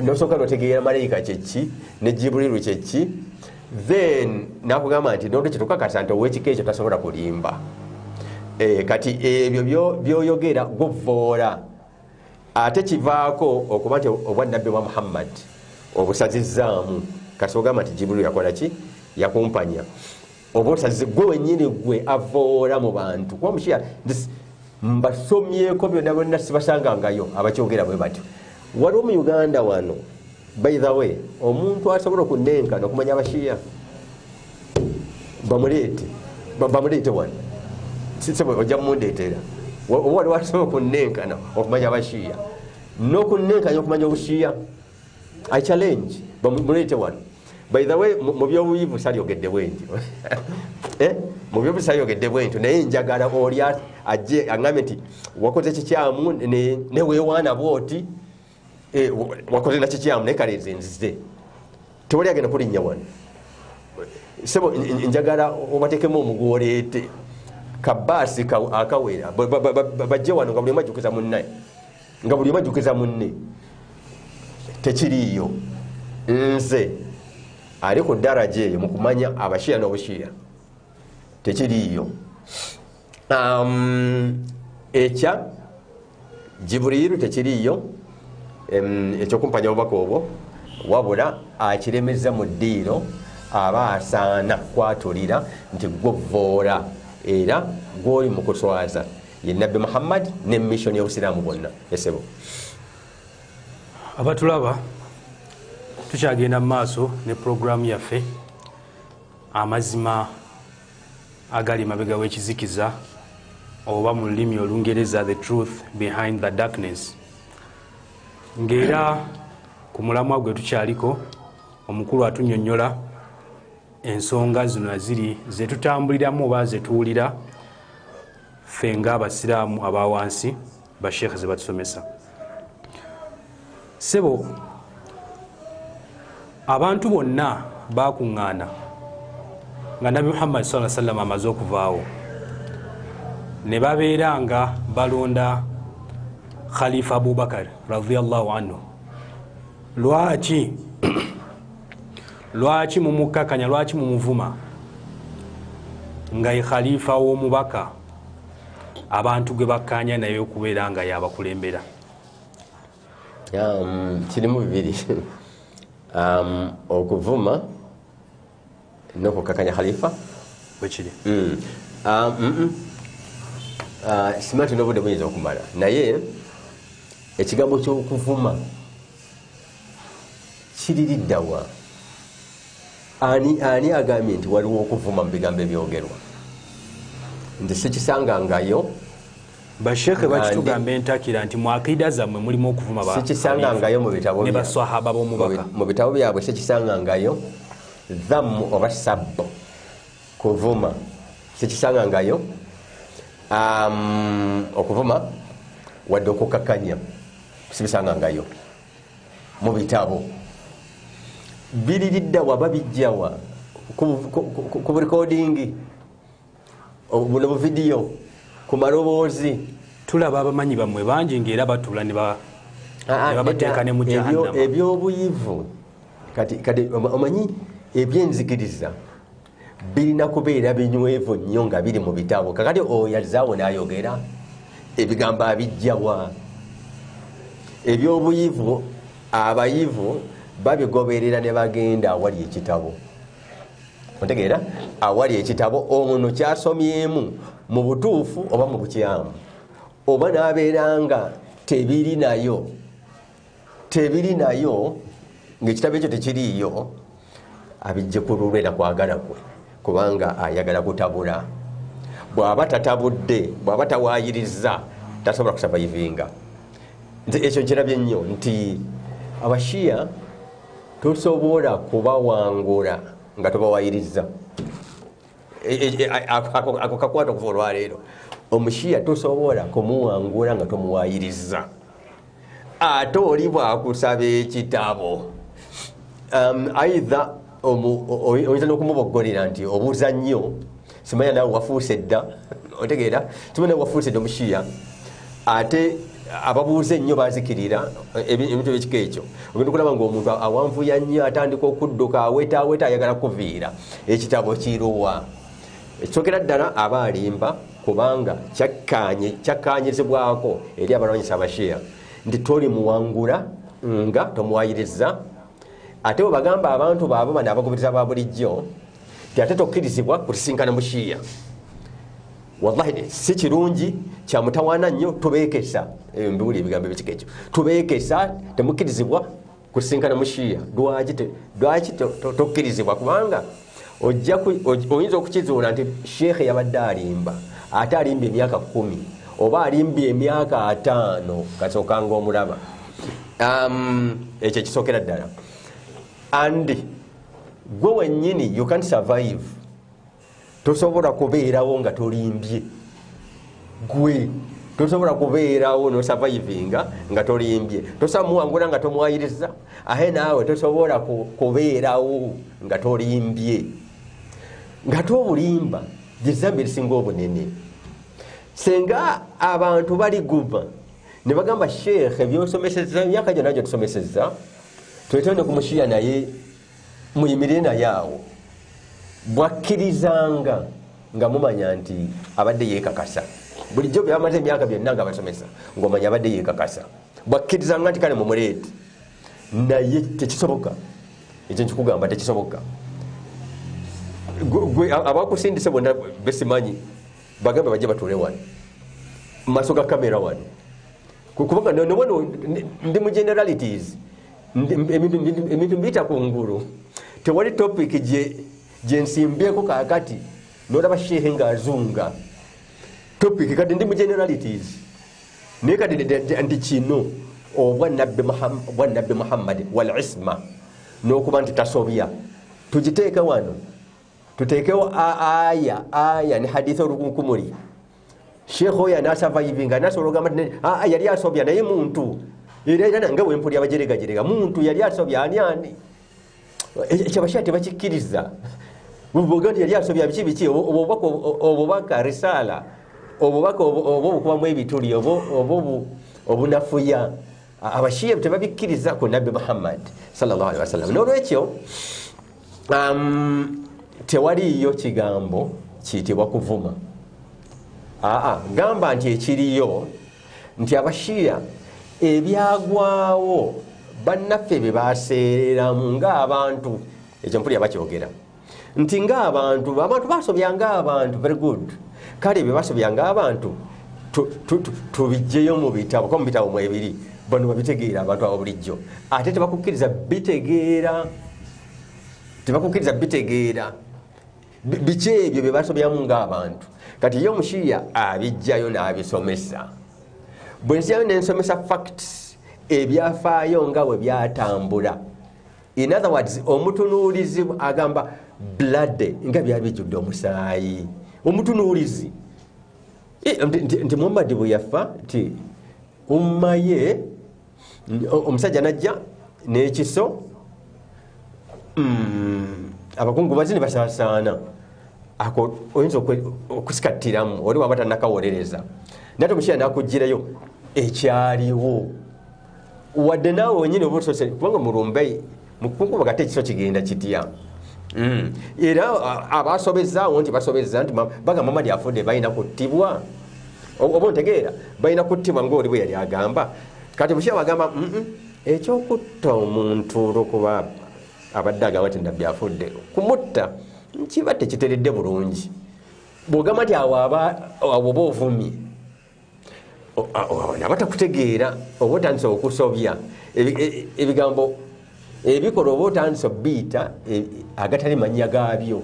nosooka n'otegeera malayika kyeki ne Jibuliiru kyeki, then nakugamba nti nolwekyo tukakasa nti ow'ekika ekyo tasobola kulimba. Kati ebyo byoyogera govvoola, ate kivaako okuba nti obwannabbi bwa Muhammad obusazizzaamu. Kasi ogamba nti Jibuliiru yakola ki? Yakumpanya. Oba osazize gwe wennyini, gwe avvoola mu bantu. Kuba omushiya mbasomyeko byonna byonna sibasangangayo abakyogera bwe batyo. Waliwo mu Uganda wano, by the way, omuntu asobola okunnenkana okumanya abashiya bamuleete wano, ojja mundeetera. Oba waliwo asobola okunnenkana okumanya abashiya n'okunnenkanya okumanya obushiya, I challenge, bamuleete wano. By the way, mu byobuyivu salyogedde bwe ntyo, mu byobuyivu salyogedde bwe ntyo, naye njagala oli Ajje aŋŋambe nti wakoze kikyamu ne weewaana bwoti, wakoze na kikyamu naye kale nze nzize. Tewali agenda kulinnya wano. Sebo njagala obateekemu omugoleete kabaasi akawera bajje wano nga buli omu ajjukiza munne, nga buli omu ajjukiza munne. Tekiriiyo. Nze ali ku daraja eyo mu kumanya abashiya n'obushiya, tekiriiyo. Ekya Jibriiru tekiriiyo, ekyokumpanya obubaka obwo, wabula akiremeza mu ddiiro aba asaana kwatulira nti gwovvoola era gw'oli mu kuswaza ye Nabbi Muhammad ne mission y'obusiraamu bwonna. Esebo abatulaba, tukyagenda mu maaso ne puroguramu yaffe Amazima Agali Mabega w'Ekizikiza, oba mu lulimi Olungereza The Truth Behind the Darkness, ng'era ku mulamwa gwe tukyaliko omukulu atunnyonnyola ensonga zino ziri ze tutambuliramu oba ze tuwulira ffe ng'abasiraamu aba wansi basheekhe ze batusomesa. Ssebo, abantu bonna bakuŋŋaana nga Nabbi Muhammad sallallahu alaihi wasallam amaze okuvaawo, ne babeera nga balonda Khalifa Abubakar radhiyallahu anhu. Lwaki mumukkakanya, lwaki mumuvuma nga ye khalifa w'omubaka abantu gwe bakkaanya naye okubeera nga yabakulembera? Kirimu bibiri, okuvuma n'okukkakanya khalifa. Bwekiri. Simanyi nti n'obudde buyinza okumala, naye ekigambo ky'okuvuma kiririddawa? Ani agambye nti waliwo okuvuma mu bigambo ebyogerwa? Nze sikisangangayo. Basheekhe bakitugamba entakira nti mu akiida zammwe mulimu okuvuma ba Sikisangangayo mu bitabo ne baswahaba b'omubaka. Mu bitabo byabwe sikisangangayo dhammu oba sabbo, kuvuma sikisangangayo. Okuvuma wadde okukakkanya sibisangangayo mu bitabo. Biririddawa, babijjawa ku burekodingi buno buvidiyo, ku maloboozi? Tulaba abamanyi bammwe bangi ng'era batuula ne babateeka ne mu jahannama. Ebyobuyivu kati omanyi ebyenzikiriza birina kubeera binywevu nnyo nga biri mu bitabo. Kakati oyo azaawo n'ayogera ebigambo abijjawa? Ebyobuyivu abayivu babigoberera ne bagenda awali ekitabo. Otegeera? Awali ekitabo ono kyasomyemu mu butuufu oba mu bukyamu, oba n'abeera nga tebiri nayo, ng'ekitabo ekyo tekiriiyo, abijje ku lulwe na kwagala kwe, kubanga ayagala kutabula. Bw'aba tatabudde, bw'aba tawaayiriza, tasobola kusavayivinga. Nze ekyo nkirabye nnyo nti abashiya tosobola kubawangula nga tobawayiriza. Ako kakwata okuva olwaleero. Omushiya tosobola kumuwangula nga tomuwayiriza. Ate oli bwakusaba ekitabo, aidha oyinza n'okumuboggolera nti obuuza nnyo, simanya naawe wafuuse dda. Otegeera? Simanya naawe wafuuse dda omushiya. Ate ababuuza ennyo bazikirira, ebintu by'ekika ekyo. Ogenda okulaba ng'omuntu awanvuya nnyo, atandika okudduka, aweta aweta, ayagala kuviira ekitabo kiruwa. Ekisookera ddala aba alimba, kubanga kyakkaanyizibwako eri abalwanyisa abashiya nti toli muwangula nga tomuwayiriza. Ate bwe bagamba abantu baabo bano abagobereza ba bulijjo nti ate tokkirizibwa kusisinkana mushiya, wallahi si kirungi, kyamutawaana nnyo, tubeekesa. Mbiwulira ebigambo ebyekika ekyo, tubeekesa, temukkirizibwa kusisinkana mushiya. Lwaki tokkirizibwa? Kubanga oyinza okukizuula nti sheekhe yabadde alimba, ate alimbye emyaka 10 oba alimbye emyaka 5 kasookanga omulaba. Ekyo ekisookera ddala. And gwe wennyini you can't survive, tosobola kubeerawo nga tolimbye. Gwe tosobola kubeerawo nosurvivinga nga tolimbye, tosobola muwangula nga tomwayiriza, ahe naawe tosobola kubeerawo nga tolimbye. Nga tobulimba gyezambi erisinga obunene. Senga abantu baliguma ne bagamba sheekhe byosomesezza emyaka gyonna gyotusomesezza, twetonde ku mushiya naye muyimirire naye awo. Bwakkirizanga nga mumanya nti abadde yeekakasa, bulijjo byamaze emyaka byonna nga basomesa ng'omanya abadde yeekakasa, bwakkirizanga nti kale mumuleete, naye tekisoboka. Ekyo nkikugamba tekisoboka. Abakusindise bonna besimanyi bagambe bajje batuule wano mu maaso ga kamera wano, kubanga ndi mu generalities, ebintu mbiyita kungulu, tewali topic gye nsimbyeko kaakati nolaba shehe ng'azunga topic, kati ndi mu generalities. Naye kati nti kino obwannabbi Muhammad wal isma, n'okuba nti tasobya, tugiteeke wano, tuteekewo aya aya ne hadithi olukunkumuli. Sheikh oyo anasurvivinga nasobola ogamba nti yali asobya naye muntu, era nange bwempulya abajeregajerega muntu yali asobya ani ani. Ekyo abashiya tebakikkiriza. Bwoga nti yali asobya biki biki, obubaka risala, obubaka oba obukubamu ebituli oba obunafuya, abashiya tebabikkiriza ku Nabbi Muhammad sallallahu alaihi wasallam. N'olwekyo tewaliyo kigambo kiyitibwa kuvuma. Gamba nti ekiriyo nti abashiya ebyagwawo bannaffe bye baseereramu ng'abantu, ekyo mpulira bakyogera nti ng'abantu, abantu basobya ng'abantu, very good. Kale bye basobya ng'abantu tubiggyeyo mu bitabo, kuba mu bitabo mwebiri bano babitegeera abantu abo bulijjo, ate tebakukkiriza bitegeera, tebakukkiriza bitegeera biki ebyo bye basobyamu ng'abantu. Kati ye omushiya abijjayo n'abisomesa. Bwe nzyayo ne nsomesa facts, ebyafaayo nga bwe byatambula. In other words, omutunuulizi agamba blood nga byali bijjudde omusaayi. Omutunuulizi nti Muhammad bwe yafa nti umma ye omusajja najja n'ekiso, abakungubazi ne basaasaana, ako oyinza okusikattiramu oli waba tannakawolereza, naye omushiya n'akuggyirayo ekyaliwo, wadde naawe wenyini oba osose, kubanga mulumbe mukungubaga ate ekiso kigenda kitya. Era abasobezaawo nti basobezza nti bagamba Muhammad afudde balina kuttibwa, oba ontegeera, balina kuttibwa ng'oli bwe yali agamba. Kati omushiya bagamba ekyokutta omuntu olwokuba abadde agamba nti Nabbi afudde, kumutta kiba tekiteredde bulungi. Bw'ogamba nti awo oba ovumye, aba takutegeera, oba otandise okusobya ebigambo ebikolwa, oba otandise obiyita agatali mannya gaabyo.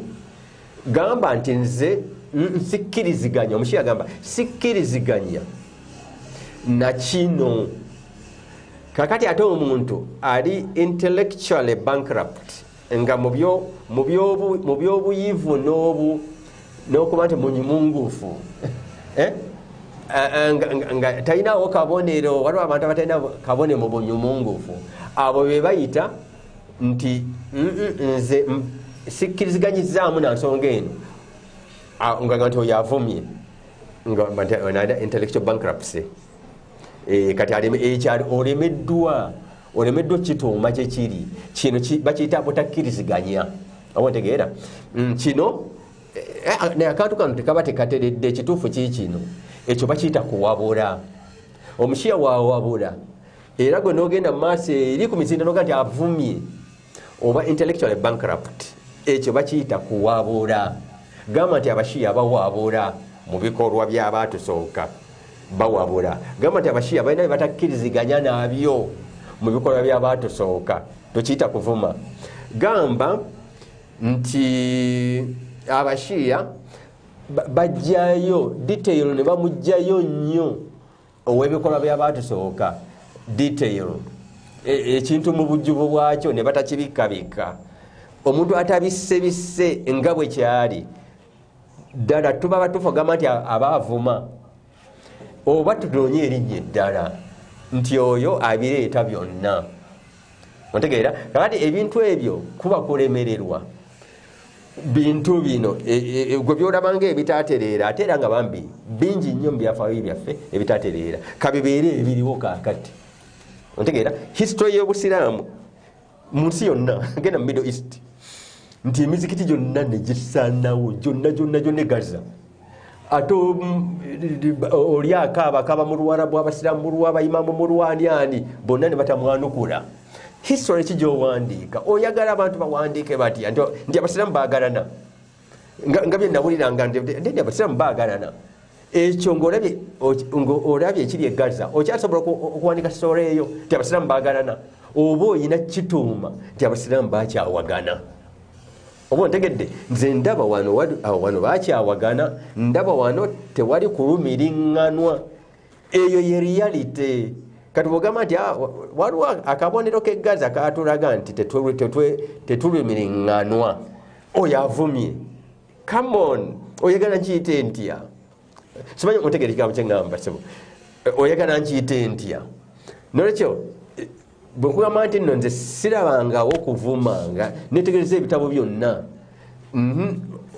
Gamba nti nze sikkiriziganya, omushiya agamba sikkiriziganya na kino. Kakati ate omuntu ali intellectually bankrupt, nga mu byobuyivu n'okuba nti munyimungufu, nga talinawo kabonero. Waliwo abantu abatalina kabonero mu bunyumungufu, abo be bayita nti nze sikkiriziganyizaamu na nsonga eno, nga nti oyo avumye, nga intellectual bankruptcy. Kati olemeddwa kituuma kyekiri kino bakiyita butakkiriziganya, oba ontegeera. Kino akantu kano tekaba tekateredde, ekituufu kiri kino, ekyo bakiyita kuwabula. Omushiya wawabula, era gwe n'ogenda mu maaso eri ku mizinda noga nti avumye oba intellectually bankrupt, ekyo bakiyita kuwabula. Gamba nti abashiya bawabula mu bikolwa by'abaatusooka, bawabula. Gamba nti abashiya balina bye batakkiriziganya nabyo mu bikolwa by'abaatusooka, tokiyita kuvuma. Gamba nti abashiya bajjayo detail ne bamuggyayo nnyo ow'ebikolwa by'abaatusooka, detail ekintu mu bujjuvu bwakyo ne batakibikkabikka. Omuntu atabissebisse nga bwe kyali ddala, tuba batuufu ogamba nti aba avuma. Oba tunoonye erinnya eddala nti oyo abireeta byonna. Ontegeera? Kakati ebintu ebyo kuba kulemererwa. Bintu bino gwe byolabanga ebitatereera, ate era nga bambi bingi nnyo mu byafaayo byaffe ebitatereera, kabibeere ebiriwo kaakati. Ontegeera? History y'obusiraamu mu nsi yonna, genda mu Middle East, nti emizikiti gyonna ne gisaanawo gyonna gyonna gyonna e Gaza. Ate oli akaaba akaba mu Luwarabu, abasiraamu mu Luwa, abayimamu mu Luwani ani, bonna ne batamwanukula. History ki gy'owandiika? Oyagala abantu bawandiike batya? Nti abasiraamu baagalana. Nga bye nawuliranga nti abasiraamu baagalana. Ekyo ng'olabye ekiri e Gaza, okyasobola okuwandiika story eyo nti abasiraamu baagalana? Oba oyina kituuma nti abasiraamu bakyawagana? Oba ontegedde? Nze ndaba wano bakyawagana, ndaba wano tewali kulumiriŋŋanwa. Eyo ye reality. Kati bw'ogamba nti waliwo akabonero k'e Gaza kaatulaga nti tetulumiriŋŋanwa, oyo avumye. Come on, oyagala nkiyite ntya? Simanyi otegeera ekigambo kye ŋŋamba, ssebo. Oyagala nkiyite ntya? Nolwekyo bwe nkugamba nti nno nze sirabangawo okuvumanga, netegereza ebitabo byonna.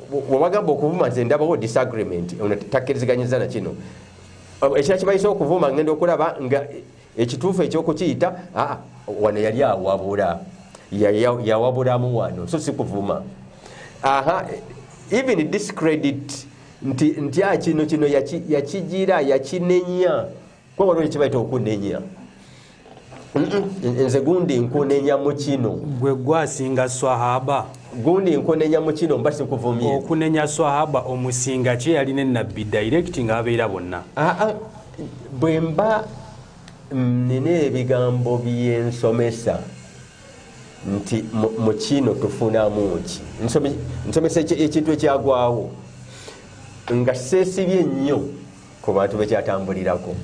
Bw'obagamba okuvuma nze ndabawo disagreement, ono takkiriziganyiza na kino. Ekirala kibayise okuvuma, ngenda okulaba nga ekituufu ekyokukiyita, wano yali awabula, yawabulamu wano, so si kuvuma. Aha, even discredit nti kino kino yakigira, yakinenya. Kuba waliwo ekibayita okunenya. Nze gundi nkunenya mu kino. Gwe gwasinga swahaba. Gundi nkunenya mu kino, mba sikuvumye. Okunenya swahaba omusinga ki yalina ennabbi direct ng'abeera bonna? Bwe mba nina ebigambo byensomesa nti mu kino tufunamu ki? Nsomesa ekintu ekyagwawo nga seesibye nnyo ku bantu bekyatambulirako.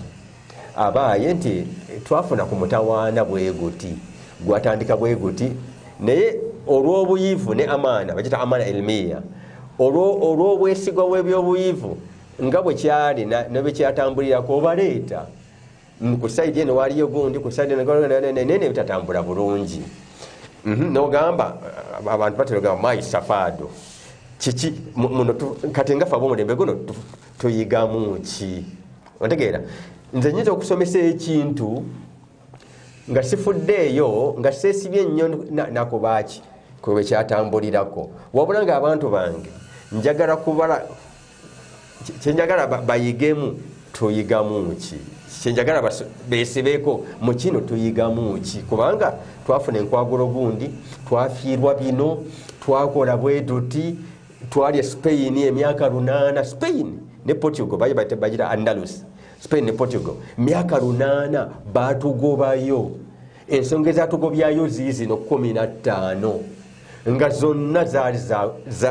Abaaye nti twafuna ku mutawaana bwe guti, gwatandika bwe guti, naye olw'obuyivu ne amaana, bagiyita amaana elmiya, olw'obwesigwa bw'ebyobuyivu nga bwe kyali ne bwe kyatambulirako obaleeta. Ku sayidi eno waliyo gundi, ku sayidi eno naye ne bitatambula bulungi. N'ogamba abantu batera ogamba mayi safaado kiki muno, kati nga ffe ab'omulembe guno tuyigamu ki? Ontegeera? Nze nnyinza okusomesa ekintu nga sifuddeeyo, nga seesibye nnyo nakubaaki kwe kyatambulirako, wabula ng'abantu bange njagala kubala kyenjagala bayigemu, tuyigamu ki? Kyenjagala beesibeeko mu kino, tuyigamu ki? Kubanga twafuna enkwagulo gundi, twafiirwa bino, twakola bwe tuti, twali e Spain emyaka 8, Spain ne Portugal bagira Andalus, Spain ne Portugal myaka 8 batugobayo. Ensonga ezatugobyayo ziizino 15, nga zonna zaali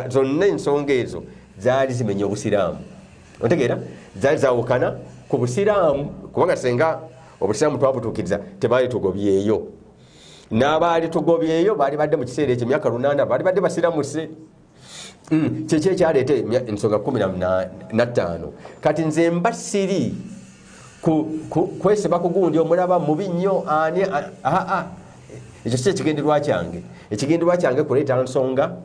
zonna ensonga ezo zaali zimenya obusiraamu. Ontegeera? Zaali zaawukana ku busiraamu, kubanga senga obusiraamu twabutuukiriza tebaali tugobyeyo. N'abaali tugobyeyo baali badde mu kiseera ekyo myaka 8 baali badde basiramuse. Kyeki ekyaleeta ensonga 15? Kati nze mba siri kwesiba ku gundi omulaba mubi nnyo ani, ekyo si ekigendererwa kyange. Ekigendererwa kyange kuleeta nsonga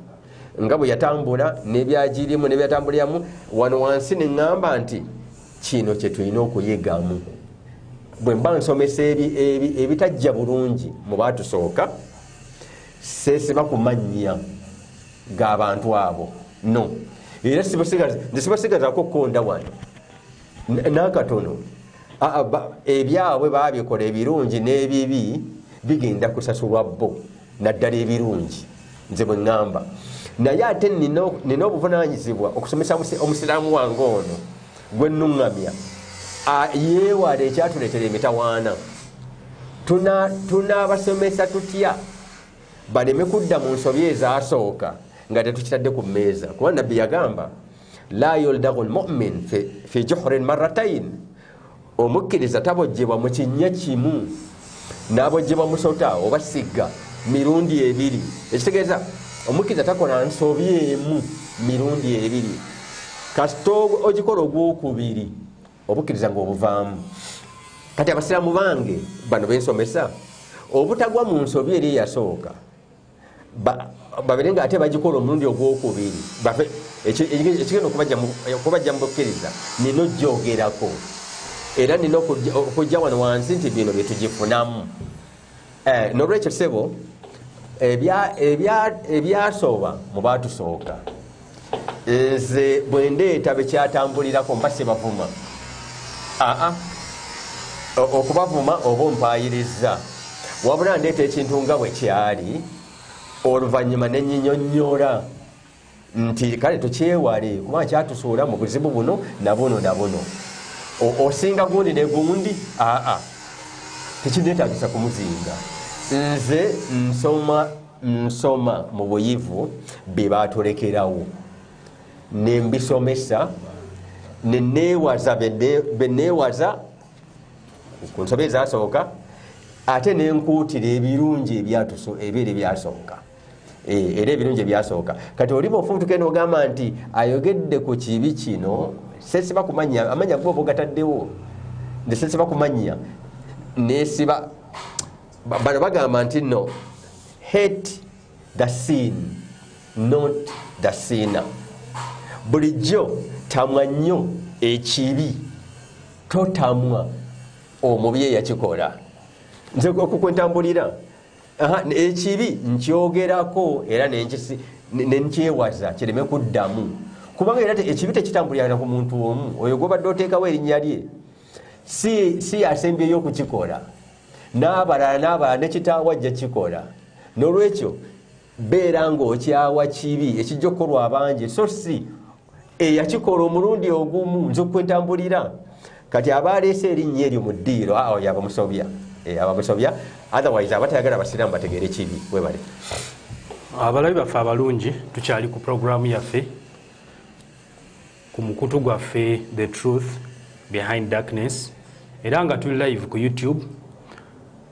nga bwe yatambula n'ebyagirimu n'ebyatambuliramu wano wansi, ne ŋŋamba nti kino kye tulina okuyigamu. Bwe mba nsomesa ebitajja bulungi mu baatusooka, seesiba ku mannya g'abantu abo, no. Era nze sibasigazaako kkonda wano n'akatono. Ebyabwe baabikola ebirungi n'ebibi bigenda kusasulwa bo, naddala ebirungi, nze bwe ŋŋamba. Naye ate nina obuvunaanyizibwa okusomesa omusiraamu wange ono gwe nnuŋŋamya yeewala ekyatuleetera emitawaana. Tunaabasomesa tutya baleme kudda mu nsobi ezasooka nga tetukitadde ku mmeeza? Kuba nabbi yagamba la yuldagu lmumin fi juhurin marratain, omukkiriza tabojjebwa mu kinnya kimu n'abojjebwa musota oba sigga mirundi ebiri. Ekitegeeza omukkiriza takola nsobi emu mirundi ebiri, kasita ogikola ogwokubiri Obukkiriza ng'obuvaamu. Kati abasiraamu bange bano bensomesa obutagwa mu nsobi eri eyasooka, babeere nga ate bagikola omulundi ogwokubiri, ekigenda okubajja mu bukkiriza nina ojjogerako, era nina okujja wano wansi nti bino bye tugifunamu. Nolwekyo ssebo, ebyasooba mu baatusooka, nze bwe ndeeta bekyatambulirako mba sibavuma. Aa, okubavuma oba ompaayiriza, wabula ndeeta ekintu nga bwe kyali, oluvannyuma nenyinyonnyola nti kale tukyewale kubanga kyatusuula mu buzibu buno na buno na buno. Osinga gundi ne gundi, aa, tekinneetaagisa kumuzinga. Nze nsoma mu buyivu bye baatulekerawo, ne mbisomesa, ne neewaza be neewaza ku nsobi ezasooka, ate ne nkuutira ebirungi ebyeri byasooka. Era ebirungi ebyasooka. Kati oli bw'ofubutuka n'ogamba nti ayogedde ku kibi kino, sesiba kumanya amanya go ogataddewo, nze sesiba kumanya nesiba. Bano bagamba nti no, hate the sin not the sinner. Bulijjo tamwa nnyo ekibi, totamwa omubi eyakikola. Nze okukwentambulira ekibi nkyogerako era nenkyewaza kireme kuddamu, kubanga era ekibi tekitambulira ku muntu omu. Oyo gwobadde oteekawo erinnya lye si yasembyeyo okukikola, n'abalala ne kitaawe ajja kikola. N'olwekyo beera ng'okyawa kibi ekijja okukolwa abangi, so si eyakikola omulundi ogumu. Nze okwentambulira kati aba aleese erinnya eryo mu ddiiro, oyo abamusobya, abamusobya. Otherwise abatayagala abasiraamu bategeere kibi. Webale. Abalabi baffe abalungi, tukyali ku puroguramu yaffe ku mukutu gwaffe The Truth Behind Darkness, era nga tuli live ku YouTube.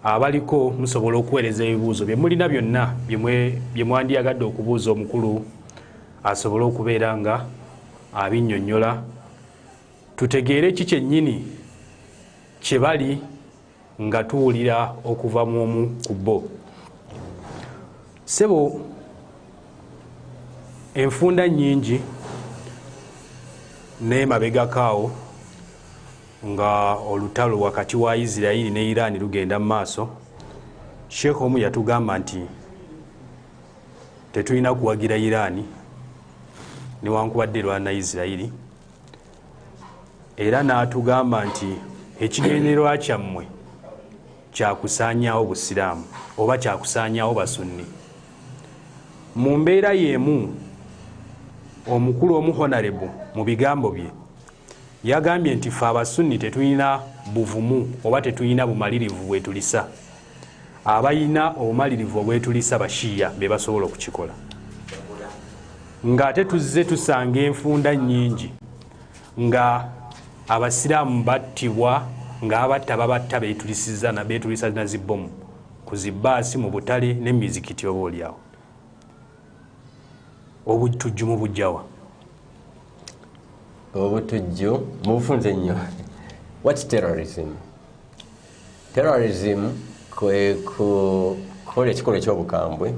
Abaliko musobola okuweereza ebibuuzo bye mulina byonna bye mwandiyagadde okubuuza omukulu asobole okubeera nga abinnyonnyola, tutegeere ki kyennyini kye bali nga tuwulira okuva mu omu ku bo. Ssebo, enfunda nnyingi n'emabegako awo nga olutalo wakati wa Isirayiri ne Iran lugenda mu maaso, Sheikh omu yatugamba nti tetulina kuwagira Iran newankubadde erwana Isirayiri, era n'atugamba nti ekigendererwa kyammwe kyakusaanyaawo Busiraamu oba kyakusaanyaawo Basunni. Mu mbeera y'emu, omukulu omu Honorable mu bigambo bye yagambye nti ffe Abasunni tetulina buvumu oba tetulina bumalirivu bwetulisa. Abalina obumalirivu obwetulisa Bashiya be basobola okukikola. Ng'ate tuzze tusanga enfunda nnyingi nga Abasiraamu battibwa, ng'abatta babatta beetulisiza na beetulisa na zibbomu ku zibbaasi, mu butale n'emizikiti oba oliawo. Obutujju mu bujjawa? Obutujju mubufunze nnyo. What's terrorism? Terrorism kwe kukola ekikolwa eky'obukambwe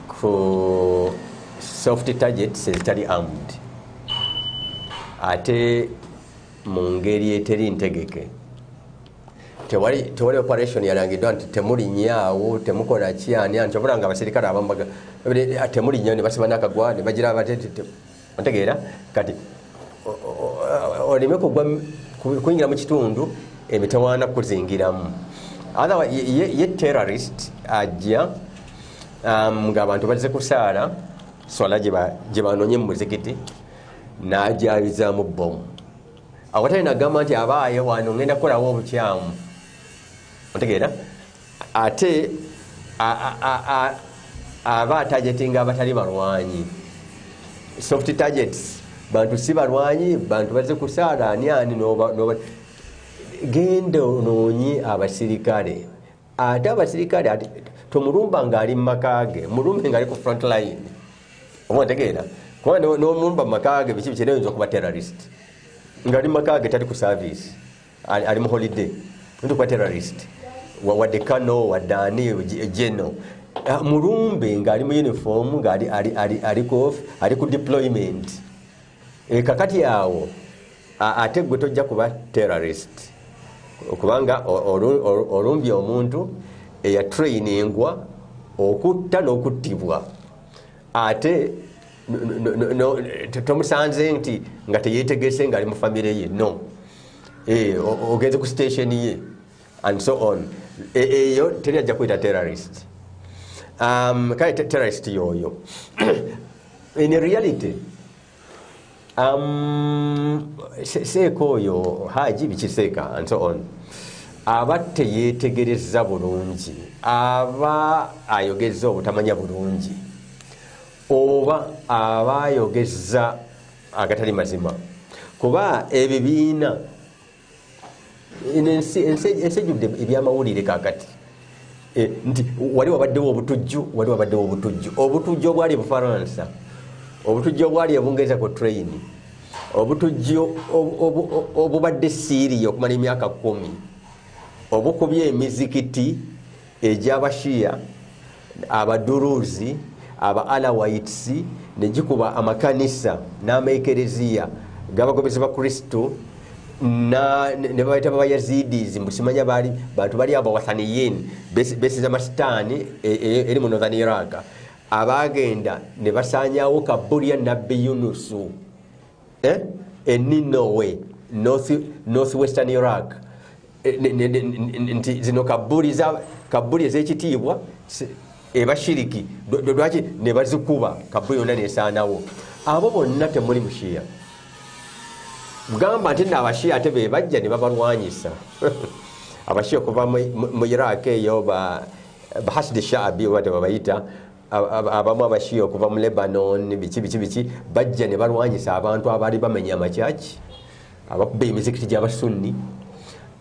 ku soft targets ezitali armed, ate mu ngeri eteri ntegeke. Tewali operation yalangiddwa nti temulinyaawo, temukola ki, ani ani, kyobula nga abaserikale abamu temulinnyawo ne basiba n'akagwa ne bagira bate, ontegeera? Kati oleme kugwa kuyingira mu kitundu emitawaana kuzingiramu. Otherwise ye terrorist ajja ng'abantu bazze kusaala swala gye banoonye mu muzikiti, n'ajabizaamu bbomu awatali nagamba nti abaaye wano ngenda kukolawo obukyamu, ontegeera? Ate aba atargetinga abatali balwanyi, soft targets, bantu si balwanyi, bantu bazze kusaala ani ani, noba genda onoonye abasirikale. Ate abasirikale tomulumba ng'ali mu maka ge, mulumbe ng'ali ku front line, oba ontegeera? Kuba n'omulumba mu maka ge biki biki, oyinza okuba terrorist. Nga ali maka ge tali ku service, ali mu holiday, oyinza okuba terrorist. Wadde kano wadde ani geno mulumbe ng'ali mu uniform, ng'ali ali ku deployment. Kakati awo ate gwe tojja kuba terrorist, kubanga olumbye omuntu eyatrainingwa okutta n'okuttibwa, ate tomusanze nti nga teyeetegese ng'ali mu famire ye, no, ogenze ku station ye and so on. Eyo teri ajja kuyita terrorist. Kale terrorist yoyo in reality seeka oyo Haji bikiseeka and so on, aba teyeetegereza bulungi, aba ayogeza obutamanya bulungi, oba aba ayogeza agatali mazima. Kuba ebibiina ensi ejjudde ebyamawulire kakati, nti wali wabaddewo obutujju, wali wabaddewo obutujju, obutujju obwali Bufaransa, obutujju obwali Ebungereza ku train, obutujju obubadde Syria okumala emyaka 10, obukubye emizikiti egy'Abashia, Abaduruzi, aba Alawites, ne gikuba amakanisa n'amaekereziya g'abagobezi ba Kristo, ne babayita Babayazidis, mbusimanya bali bantu bali abawathaniyin besiza masitaani eri mu Northern Iraq, abagenda ne basaanyawo kabuli ya Nabbi Yunusu e Ninowe, North Western Iraq. Nti zino kabuli ez'ekitiibwa ebashiriki lwaki ne bazikuba kabuli yonna nesaanawo. Abo bonna temuli Mushiya. Gamba nti nno Abashiya ate be bajja ne babalwanyisa. Abashiya okuva mu Iraq eyo Bahasd Shaabi oba tebabayita, abamu Abashiya okuva mu Lebanon biki biki biki, bajja ne balwanyisa abantu abaali bamenya amakyaki, abakuba emizikiti gy'Abasunni,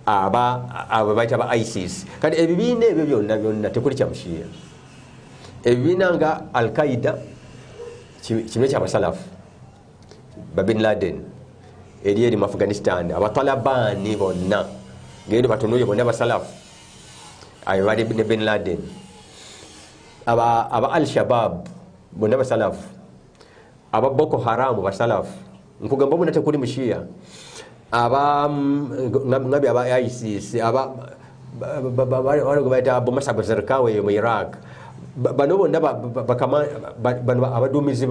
abo bayita ba ISIS. Kati ebibiina ebyo byonna byonna tekuli kya Mushiya. Ebibiina nga Al-Qaida kibiina ky'Abasalafu ba Bin Laden eri eri mu Afghanistan, Abatalabani bonna genda batunuulire bonna Abasalafu ayo bali ne Bin Laden, aba Al-Shabab bonna Basalafu, aba Boko Haram Basalafu, nkugamba bonna tekuli Mushiya. Aba ngabi aba ISIS, aba bayita Abu Musab Zarqawi mu Iraq, bano bonna bano abaduumizi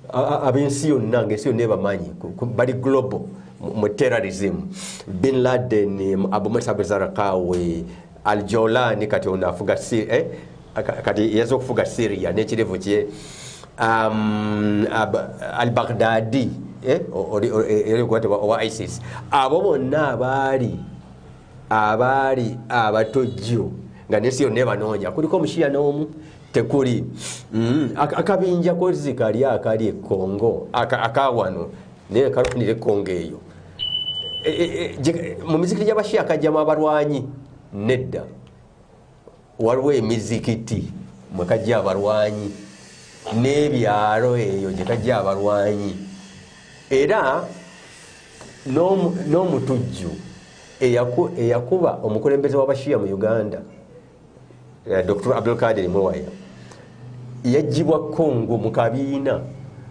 ab'ensi yonna ng'ensi yonna ebamanyi, bali global mu terrorism. Bin Laden, Abu Musab Zarqawi, Al-Jolani kati ono afuga kati yaza okufuga Syria n'ekirevu kye, Al-Baghdadi owa ISIS. Abo bonna abaali abatujju nga n'ensi yonna ebanoonya, kuliko Omushiya n'omu tekuli. Akabinja kozi kali akali e Congo akawano naye kalwanira e Congo eyo. Mu mizikiti gy'Abashiya kajjamu abalwanyi nedda, waliwo emizikiti mwe kajja abalwanyi n'ebyalo eyo gye kajja abalwanyi. Era n'omutujju eyakuba omukulembeze w'Abashiya mu Uganda, Dr. Abdulkadir Muwaya, yaggyibwa Congo mu kabiina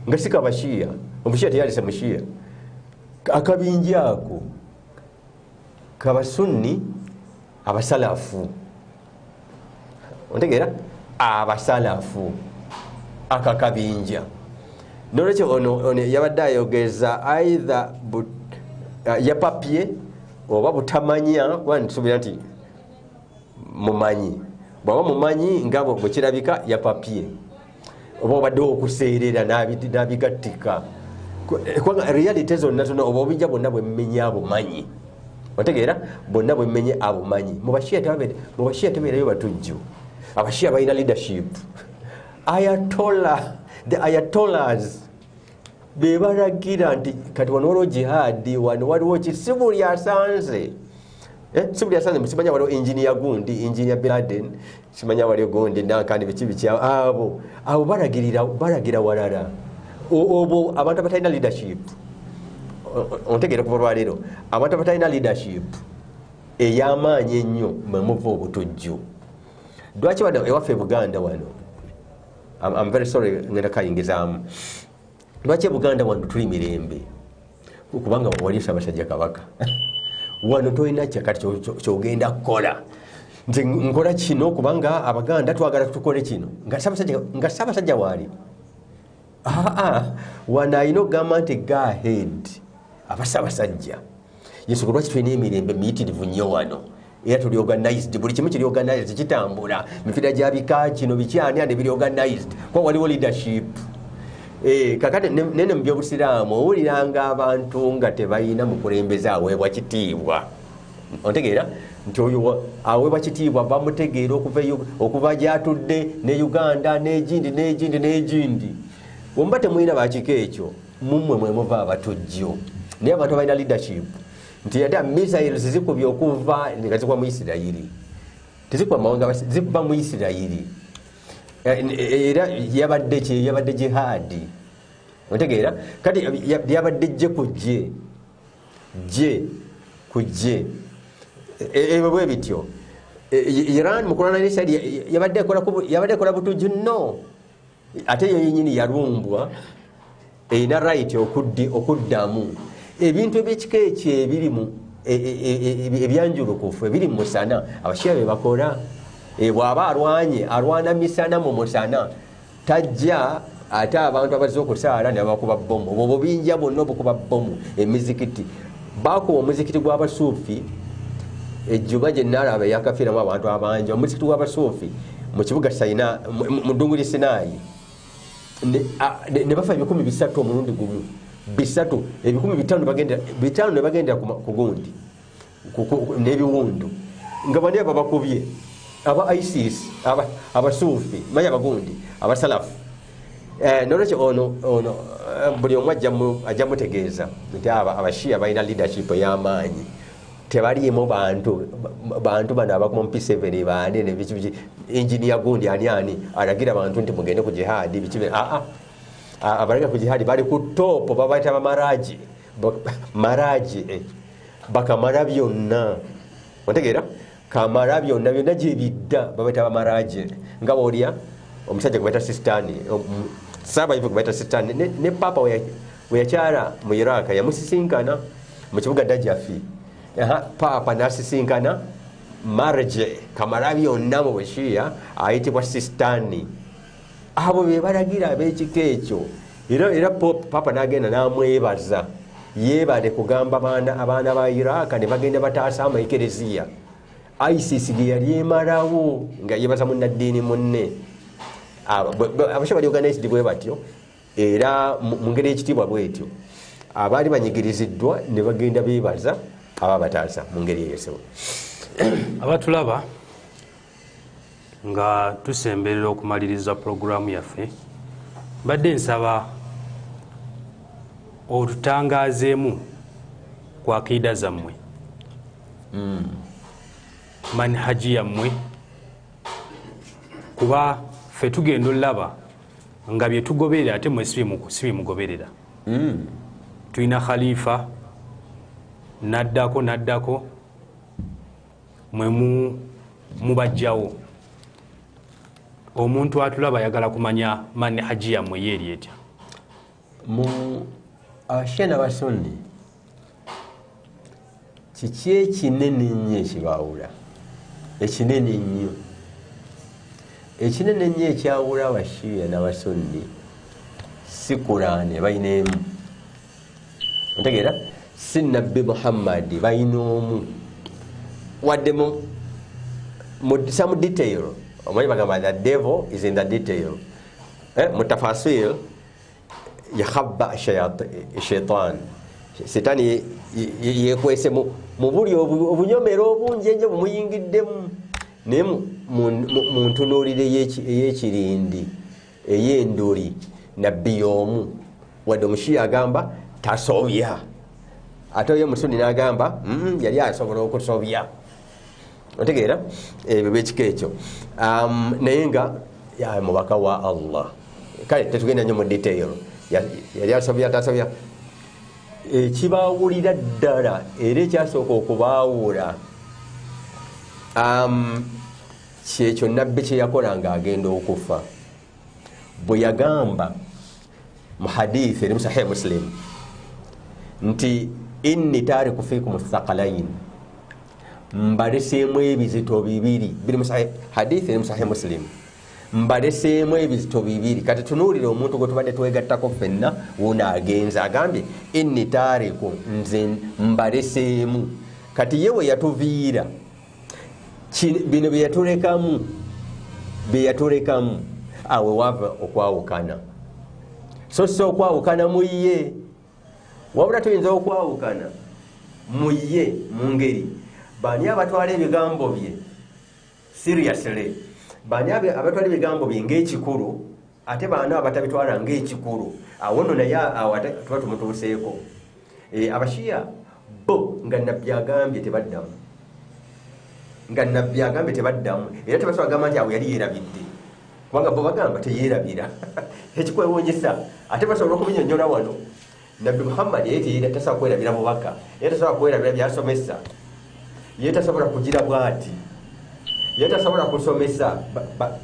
nga si kabashiya, Omushiya teyalese Mushiya. Akabinja ako kabasunni Abasalafu, ontegeera, Abasalafu akakabinja. Nolwekyo ono yabadde ayogeza either yapapye oba butamanya, kuba nsuubira nti mumanyi, bw'aba mumanyi nga bwe kirabika yapapye, oba obaddewo okuseerera n'abigattika, kubanga reality zonna zonna oba obujja bwonna bwe mmenye abumanyi, otegeera, bwonna bwe mmenye abumanyi. Mu Bashiya tebeerayo batujju, Abashiya balina leadership. Ayatollah, the Ayatollahs be balagira nti kati wano waliwo jihadi, wano waliwo ki, si buli asanze si buli asanze, simanya waliwo engineer gundi, engineer Bin Laden, simanya waliwo gundi nankani biki biki, abo balagira walala. Obwo abantu abatalina leadership, Ontegeera kuva olwaleero abantu abatalina leadership ey'amaanyi ennyo mwe muva obutujju. Lwaki wano ewaffe Buganda wano, I'm very sorry ngenda kayingizaamu, lwaki Buganda wano tuli mirembe? Kubanga wali Ssaabasajja Kabaka. Wano tolina kyakati kyogenda kukola nti nkola kino kubanga Abaganda twagala tukole kino nga Ssaabasajja waali. Wano alina okugamba nti go ahead abasabasajja. Yensonga lwaki tulina emirembe miyitirivu nnyo wano, era tuli organized, buli kimu kiri organized, kitambula, mipiira gya bika kino bikyani ande biri organized kuba waliwo leadership. Kakati nene mu byobusiraamu owuliranga abantu nga tebalina mukulembeze aweebwa kitiibwa. Ontegeera nti oyo aweebwa kitiibwa bamutegeera okuva gy'atudde ne Uganda n'egindi n'egindi n'egindi. Bwe temulina bakika ekyo mummwe mwe muva abatujju. Naye abantu balina leadership nti ate missiles zikubye okuva nga zikuba mu Isirayiri, tezikuba mawanga, zikuba mu Isirayiri. Era yabadde ki? Yabadde jihadi. Ontegeera kati yabadde jje ku jje jje ku jje ebyo bwe bityo. Iran mu kulwana ne Isirayiri yabadde ekola butujju nno, ate yo yennyini yalumbwa, erina right okuddamu. Ebintu ebyekika ekyo ebiri mu ebyanjulukufu ebiri mu musana Abashiya be bakola. Bw'aba alwanye alwana misana mu musana, tajja ate abantu abazze okusaala ne babakuba bbomu. Obwo bubinja bwonna obukuba bbomu emizikiti. Baakuba omuzikiti gw'Abasuufi ejjuba gye naalaba eyakafiiramu abantu abangi, omuzikiti gw'Abasuufi mu kibuga Sayina mu ddungu ly'e Sinaayi, ne bafa 300 omulundi gumu, 300 500 ne bagendera ku gundi n'ebiwundu nga bani babakubye aba ISIS, Abasuufi manya abagundi Abasalafu. Nolwekyo ono buli omu ajja mutegeeza nti Abashiya balina leadership ey'amaanyi, tebaliimu bantu bano abakuma mu P7 baani ne biki biki, engineer gundi ani ani alagira abantu nti mugende ku jihadi biki. Abalagira ku jihadi bali ku top, babayita bamaraji maraji, bakamala byonna. Ontegeera kamala byonna byonna gye bidda babayita bamaraji. Nga bw'olya omusajja gwe bayita Sistani, Saabayivu gwe bayita Sistani, ne Papa we yakyala mu Iraq yamusisinkana mu kibuga Dajafi. Papa n'asisinkana marje kamala byonna mu Bushiya ayitibwa Sistani. Abo be balagira ab'ekika ekyo. Era Papa n'agenda n'amwebaza, yeebale kugamba abaana ba Iraq ne bagenda bataasa amaekereziya ISIS ge yali emalawo nga yeebaza munnaddiini munne. Abasha bali organized bwe batyo, era mu ngeri y'ekitiibwa bwetyo abaali banyigiriziddwa ne bagenda beebaza ababataasa mu ngeri eyo. Abatulaba nga tusemberera okumaliriza pulogulaamu yaffe, mbadde nsaba otutangaazeemu ku akiida zammwe, manhaji yammwe, kuba ffe tugenda olaba nga bye tugoberera ate mmwe si bimugoberera. Tulina Khalifa naddako naddako mwe mubajjawo. Omuntu atulaba ayagala kumanya manhaji yammwe yeeri etya? Mu Abashiya n'Abasunni kiki ekinene ennyo ekibaawula? Ekinene ennyo, ekinene ennyo ekyawula Abashiya n'Abasunni si Kuraani balina emu, ontegeera, si Nabbi Muhammadi balina omu, wadde mu some detail. Omanyi bagamba the devil is in the detail. Mu tafasil yakhabba shaitan, sitaani yekwese mu buli obunyomero obungi ennyo bumuyingiddemu, naye mu ntunuulire ey'ekirindi ey'enduli Nabbi y'omu. Wadde Omushiya agamba tasobya, ate oyo Omusunni n'agamba yali asobola okusobya. Otegeera ebyo byekika ekyo. Naye nga mubaka wa Allah. Kale tetugenda nnyo mu detail, yali asobya tasobya. Ekibaawulira ddala era ekyasooka okubaawula kyekyo nabbi kye yakola ng'agenda okufa, bwe yagamba mu hadithi eri mu Sahih Muslim nti inni tariku fikum thaqalain, mbaleseemu ebizito bibiri. Biri mu hadithi eri mu Sahih Muslim, mbaleseemu ebizito bibiri. Kati tunuulire omuntu gwe tubadde twegattako ffenna wuno agenze agambye inni tariku, nze mbaleseemu. Kati ye we yatuviira bino bye yatulekamu awe wava okwawukana. So si okwawukana mu ye, wabula tuyinza okwawukana mu ye mu ngeri bani abatwala ebigambo bye seriously, bani abatwala ebigambo bye ng'ekikulu, ate bano abatabitwala ng'ekikulu. Awo nno naye awo tuba tumutuuseeko. Abashiya bo nga nabbi agambye tebaddamu, nga nabbi agambye tebaddamu, era tebasobola kugamba nti awo yali yeerabidde, kubanga bo bagamba teyeerabira. Ekikwewuunyisa ate basobola okubinyonnyola wano. Nabbi Muhammad ye tasobola kwerabira bubaka, ye tasobola kwerabira byasomesa, ye tasobola kugira bw'ati, ye tasobola kusomesa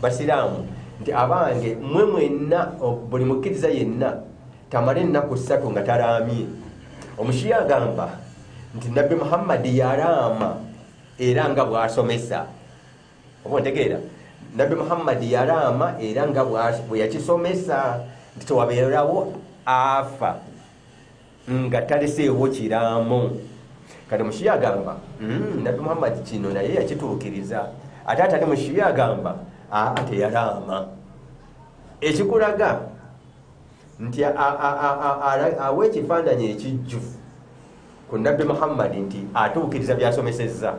basiraamu nti abange mmwe mwenna buli mukkiriza yenna tamala ennaku 3 nga talaamye. Omushiya agamba nti nabbi Muhammad yalaama era nga bw'asomesa. Oba ontegeera? Nabbi Muhammad yalaama era nga bwe yakisomesa nti tewabeerawo afa nga taleseewo kiraamo. Kati mushiya agamba nabbi Muhammad kino naye yakituukiriza, ate atali mushiya agamba aa teyalaama. Ekikulaga nti awa ekifaananyi ekijjuvu ku nabbi Muhammad nti atuukiriza byasomesezza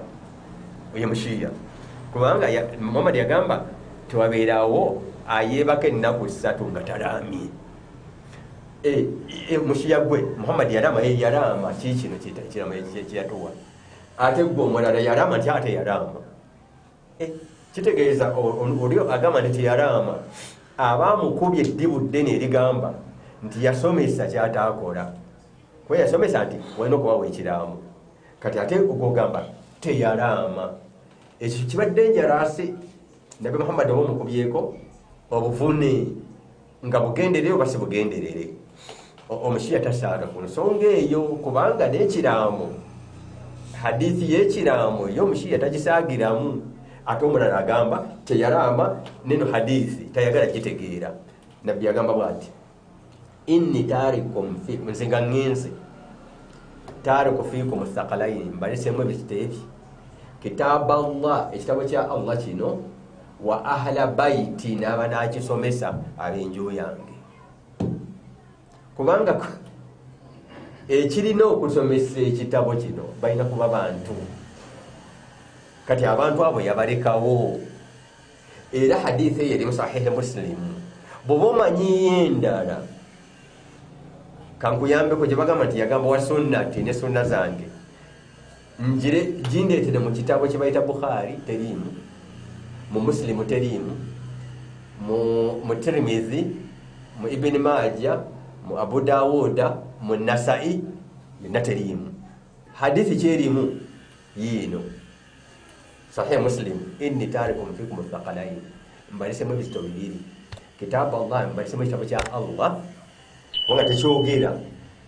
oyo mushiya, kubanga Muhammad yagamba tewabeerawo ayeebaka ennaku 3 nga talaamye. Mushiya gwe Muhammad yalaama, ye yalaama kikino kiramo kyeyatuwa, ate gwe omulala yalaama nti ate yalaama. Kitegeeza oli agamba nti teyalaama aba amukubye eddibu ddene erigamba nti yasomesa kyataakola, kuba yasomesa nti walina okubawa ekiraamo, kati ate ogwogamba teyalaama. Ekyo kibadde njalaasi. Nabbi Muhammad oba omukubyeko obuvune nga bugenderere oba si bugenderere. Omushiya tasaaga ku nsonga eyo, kubanga n'ekiraamo hadithi y'ekiraamo yo omushiya tagisaagiramu. Ate omulala agamba teyalaama, neno hadithi tayagala gitegeera. Nabbi agamba bw'ati inni tarikum fi, nze nga ŋŋenze, tariku fiikum thaqalaini, mbaleseemu ebizito ebi, kitaaba Allah, ekitabo kya Allah kino, wa ahla baiti, n'abanaakisomesa ab'enju yange. Kubanga ekirina okusomesa ekitabo kino balina kuba bantu. Kati abantu abo yabalekawo. Era hadithi eyo eri mu Sahihi Muslim. Bw'oba omanyiyo endala kankuyambeko gye bagamba nti yagamba wa sunnati ne sunna zange, njire gindeetere mu kitabo kye bayita Bukhari teriimu, mu Muslimu teriimu, mu Tirmidhi, mu Ibn Majah, mu Abu Dawuda, mu Nasai yonna teriimu. Hadithi kyerimu yiino Sahih Muslim, inni tarikum fikum thaqalain, mbalisemu ebizito bibiri, kitabu Allah, mbalisemu ekitabo kya Allah, kubanga tekyogera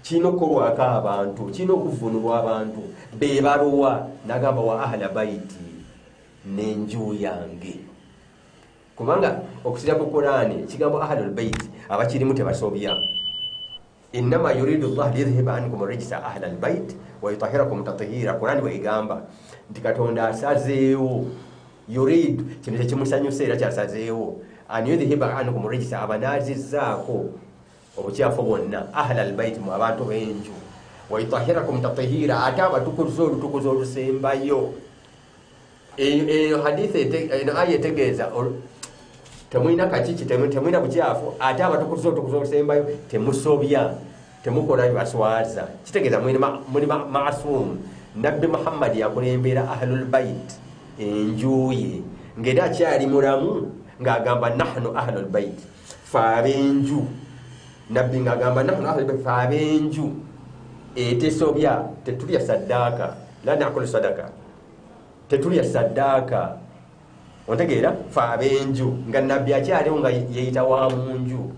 kirina okukolwako abantu, kirina okuvunulwa abantu bebaluwa. N'agamba wa ahla baiti, n'enju yange. Kubanga okusira ku Qur'ani ekigambo ahlul bait abakirimu tebasobya. Innama yuridu Allah liyudhhiba ankum rijsa ahlal bait wa yutahhirakum tathira. Qur'ani bw'egamba nti Katonda asazeewo, yuridu kino kyekimusanyusa era kyasazeewo, an yudhhiba ankum rijsa, abanaazizzaako obukyafu bwonna, ahlal bait, mu abantu b'enju, wa yutahhirakum tathira, ate abatukuza olutukuza olusembayo. Eyo hadithi eno aya etegeeza temulina kakiki, temulina bukyafu, ate abatukuza olutukuza olusembayo temusobya, temukola bibaswaza. Kitegeeza muli maasumu. Nabbi Muhammad yakulembera ahlul bait, enju ye, ng'era akyali mulamu ng'agamba nahnu ahlul bait, fe ab'enju. Nabbi ng'agamba nahnu ahlul bait, fe ab'enju. Etesobya, tetulya saddaaka, la nakulu sadaka, tetulya saddaaka. Ontegeera? Fe ab'enju nga nabbi akyaliwo nga yeyita wa mu nju,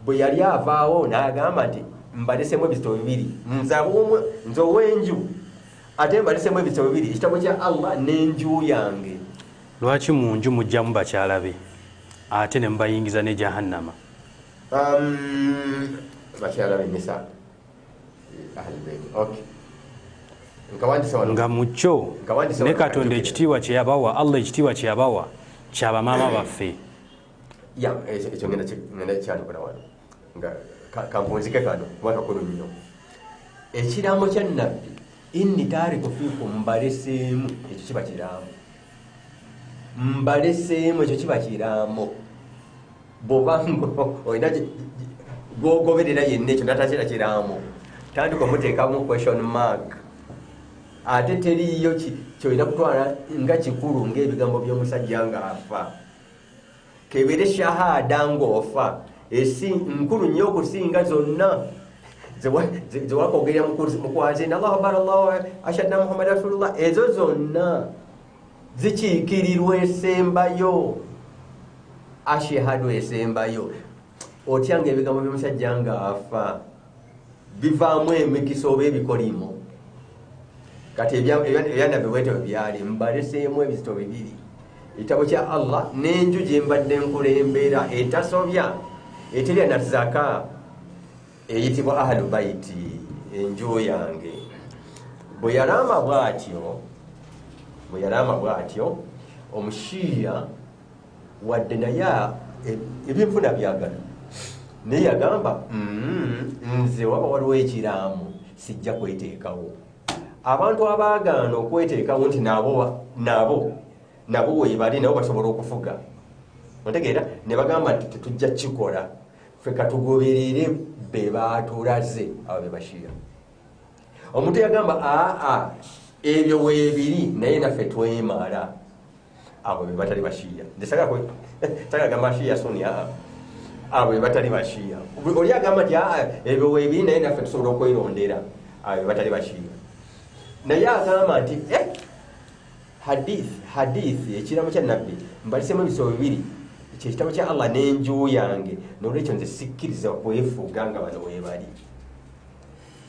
bwe yali avaawo n'agamba nti mbalesemu ebitabo bibiri, nze ow'enju ate mbalesemu ebitabo bibiri, ekitabo kya Allah n'enju yange. Lwaki mu nju mujjamu bakyala be ate ne mubayingiza ne jahannama? Bakyala be nisa ahlul. Nga mukyo ne Katonda ekitiibwa kye yabawa, Allah ekitiibwa kye yabawa kyabamaama baffe. Ya ekyo ngenda kyanukula wano nga kampunzike kano kuba kakulu nnyo. Ekiraamo kya nabbi inni taariku fiikum, mbaleseemu, ekyo kiba kiraamo. Mbaleseemu, ekyo kiba kiraamo. Bw'obanga olina gwogoberera yenna ekyo natakira kiraamo, tandika omuteekamu question mark. Ate teriiyo kyolina kutwala nga kikulu ng'ebigambo by'omusajja ng'afa. Kebeere shahada ng'ofa nkulu nnyo okusinga zonna zewakogerera mu kwazina Allahu akbar, Allahu ashhadu anna Muhammadan rasulullah, ezo zonna zikiikirirwa esembayo, ashhadu esembayo. Otya ng'ebigambo by'omusajja ng'afa bivaamu emikisa oba ebikolimo. Kati ebyanabbi bwetyo byali, mbaleseemu ebizito bibiri, ekitabo kya Allah n'enju gye mbadde nkulembera etasobya, eterya na zaka, eyitibwa ahlu baiti, enju yange. Bwe yalama bw'atyo omushiya wadde naye ebyenfuna byagala, naye yagamba nze waba waliwo ekiraamo sijja kweteekawo. Abantu abaagaana okweteekawo nti nabo webali nabo basobola okufuga, ontegeera? Ne bagamba nti tetujja kukikola, ffe katugoberere be baatulaze, abo be bashiya. Omuntu yagamba aa ebyo weebiri naye naffe twemala, abo be batali bashiya. Nze sagala gamba shiya suni, aa abo be batali bashiya. Oli agamba nti aa ebyo weebiri naye naffe tusobola okwerondera, abo be batali bashiya. Naye agamba nti hadith ekiramo kya nabbi mbalisemu ebisolo bibiri, kyekitabo kya Allah n'enju yange, n'olwekyo nze sikkiriza kwefuga nga bano weebali.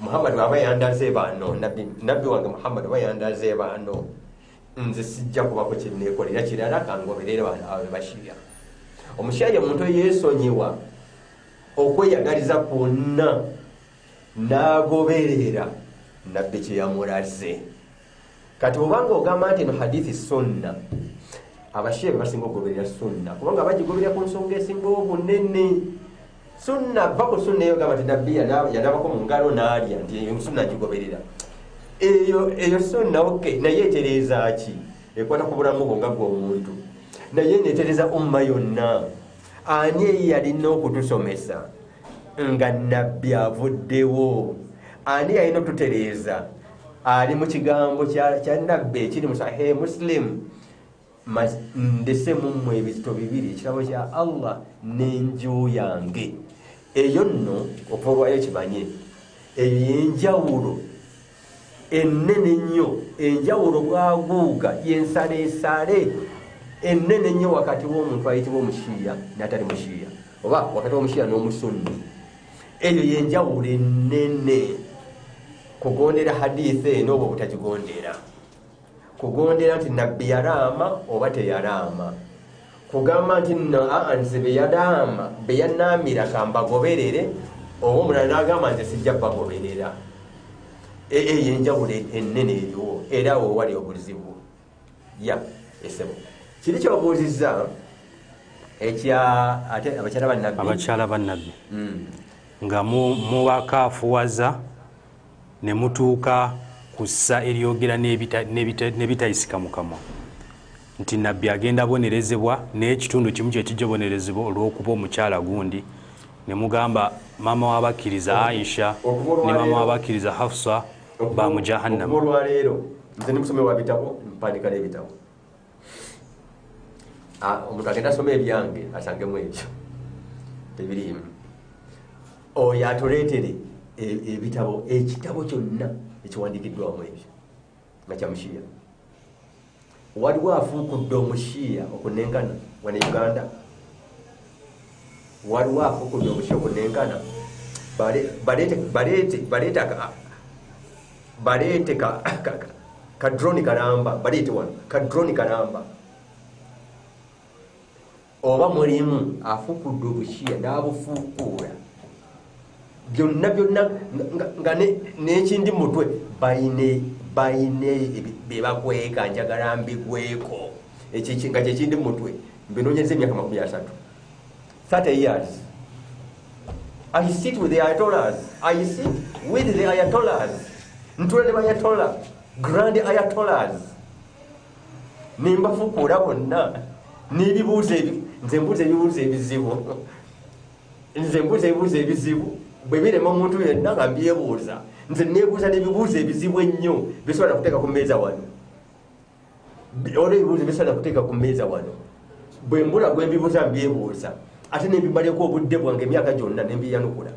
Muhammad aba yandaze bano, nabbi wange Muhammad aba yandaze bano, nze sijja kubako kyenneekolera kirala, kangoberere bano abo bashiya. Omushiya ye muntu yeesonyiwa okweyagaliza kwonna n'agoberera nabbi kye yamulaze. Kati obanga ogamba nti eno hadithi sunna, abashiya be basinga okugoberera sunna kubanga bagigoberera ku nsonga esinga obunene. Sunna, va ku sunna eyo gamba nti nabbi yanabako mu ngalo n'alya, nti eyo sunna gigoberera. Eyo sunna okay, naye etereeza ki? Ekwata ku bulamu bwo nga ggwe omuntu, naye neetereza umma yonna. Ani eyalina okutusomesa nga nabbi avuddewo? Ani yalina okututereeza? Ali mu kigambo kya nabbi ekiri mu Sahih Muslim, ndese mu mmwe ebizito bibiri, ekirabo kya Allah n'enju yange. Eyo nno okuva olwayo kimanye, eyo yenjawulo ennene nnyo, enjawulo bwaguuga yensaleesale ennene nnyo wakati w'omuntu ayitibwa omushiya n'atali mushiya, oba wakati w'omushiya n'omusunni. Eyo yenjawulo ennene. Kugondera hadithi eno oba obutagigondera, kugondera nti nabbi yalaama oba teyalaama, kugamba nti nno nze beyalaama beyanaamira kambagoberere, oba omulala n'agamba nze sijja bagoberera. Eyo enjawulo ennene eriwo, era awo wali obuzibu. Ya esebo kiri kyobuuzizza ekya ate abakyala bannabbi, abakyala bannabbi nga mubakaafuwaza ne mutuuka ku ssa eryogera n'ebitayisika mu kamwa, nti nabbi agenda bonerezebwa n'ekitundu kimu kye kijja bonerezebwa olw'okuba omukyala gundi, ne mugamba maama w'abakkiriza Aisha ne maama w'abakkiriza Hafsa ba mu jahannama. Olwaleero nze ndi musomi wa bitabo, mpandika n'ebitabo. Omuntu agenda asoma ebyange asangemu ebyo tebiriimu. Oyo atuleetere Ebitabo, ekitabo kyonna ekiwandiikiddwamu ebyo nga kya mushiya. Waliwo afuukudde omushiya okunenkana wane Uganda, waliwo afuukudde omushiya okunenkana. Baleete ka drone kalamba, baleete wano ka drone kalamba. Oba mulimu afuukudde obushiya n'abufuukuula byonna byonna nga n'ekindi mutwe bayine byebakweka, njagala mbigweko nga kyekindi mutwe. Mbinoonyeza emyaka 30, 30 years. I sit with the ayatollahs, I sit with the ayatollahs, ntula ne bayatollah, grand ayatollahs, nembafuukuula bonna n'ebibuuzo. Nze mbuuza ebibuuzo ebizibu, nze mbuuza ebibuuzo ebizibu bwe birema omuntu yenna nga mbyebuuza. Nze neebuuza n'ebibuuzo ebizibu ennyo bisobola kuteeka ku mmeeza wano, olwo ebibuuzo bisobola kuteeka ku mmeeza wano. Bwe mbula gwe mbibuuza mbyebuuza, ate nembimaleko obudde bwange emyaka gyonna nembyeyanukula,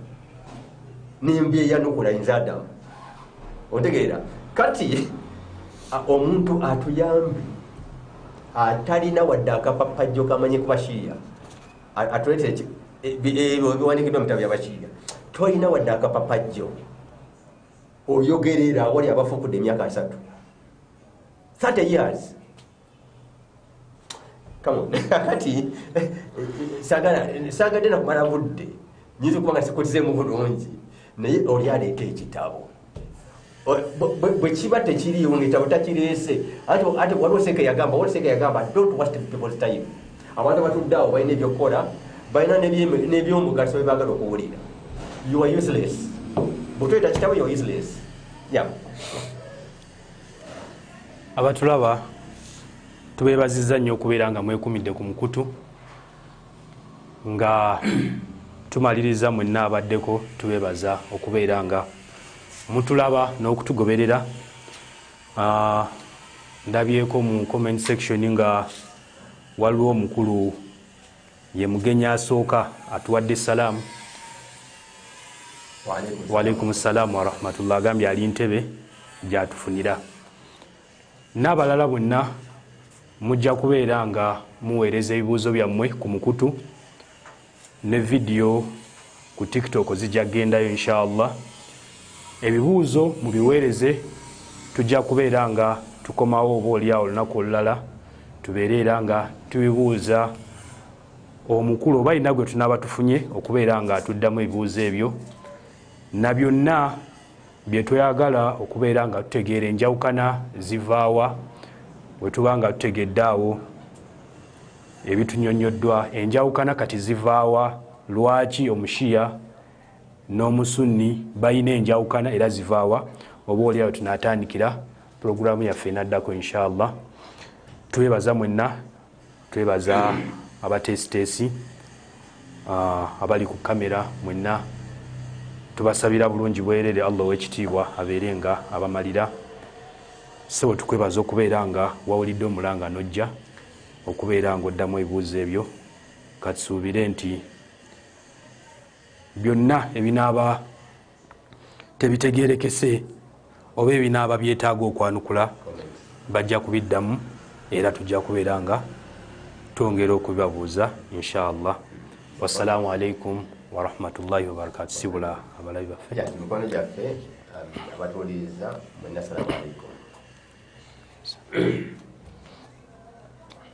nembyeyanukula nze Adamu. Ontegeera? Kati omuntu atuyambe atalina wadde akapapajjo kamanyi ku bashiya, atuleete ebyo ebiwandiikiddwa mu bitabo bya bashiya. Tolina wadde akapapajjo oyogerera awali abafuukudde emyaka 30, 30 years. Come on. Kati saagadde nakumala budde, nyinza okuba nga sikuzeemu bulungi, naye oli aleeta ekitabo bwe kiba tekiriiwo ngaekitabo takireese. Ate waliwo seeka yagamba don't waste people's time. Abantu abatudde awo balina ebyokukola, balina n'ebyomugaso bye baagala okuwulira. You are useless. Bw'otoleeta kitabo, you are useless. Yeah. Abatulaba tubeebazizza nnyo okubeera nga mwekumidde ku mukutu nga tumaliriza. Mwenna abaddeko tubeebaza okubeera nga mutulaba n'okutugoberera. Ndabyeko mu comment section nga waliwo omukulu ye mugenyi asooka atuwadde salaamu. Waalaikum salaamu warahmatullah. Agambye ali Ntebe gyatufunira. N'abalala bonna mujja kubeera nga muweereza ebibuuzo byammwe ku mukutu ne vidiyo ku TikTok zijja kugendayo inshallah. Ebibuuzo mubiweereze, tujja kubeera nga tukomawo oba oliawo olunaku olulala tubeere era nga tubibuuza omukulu oba alina gwe tunaaba tufunye okubeera nga atuddamu ebibuuzo ebyo na byonna bye tweyagala okubeera nga tutegeera enjawukana zivaawa. Bwe tuba nga tutegedde awo ebitunyonnyoddwa enjawukana kati zivaawa, lwaki omushiya n'omusunni balina enjawukana era zivaawa, oba oliawo tunaatandikira pulogulaamu yaffe enaddako inshallah. Twebaza mwenna, twebaza abateesiteesi abali ku kamera mwenna, tubasabira bulungi bwerere Allah ow'ekitiibwa abeere nga abamalira. Ssebo tukwebaza okubeera nga wawulidde omulanga n'ojja okubeera ng'oddamu ebibuuzo ebyo. Katusuubire nti byonna ebinaaba tebitegeerekese oba ebinaaba byetaaga okwanukula bajja kubiddamu era tujja kubeera nga twongera okubibabuuza inshallah. Wassalaamu alaikum warahmatullahi wabarakatu. Sibula abalabi baffe, mikwano gyaffe abatuwuliriza mwenna, assalamu alaikum.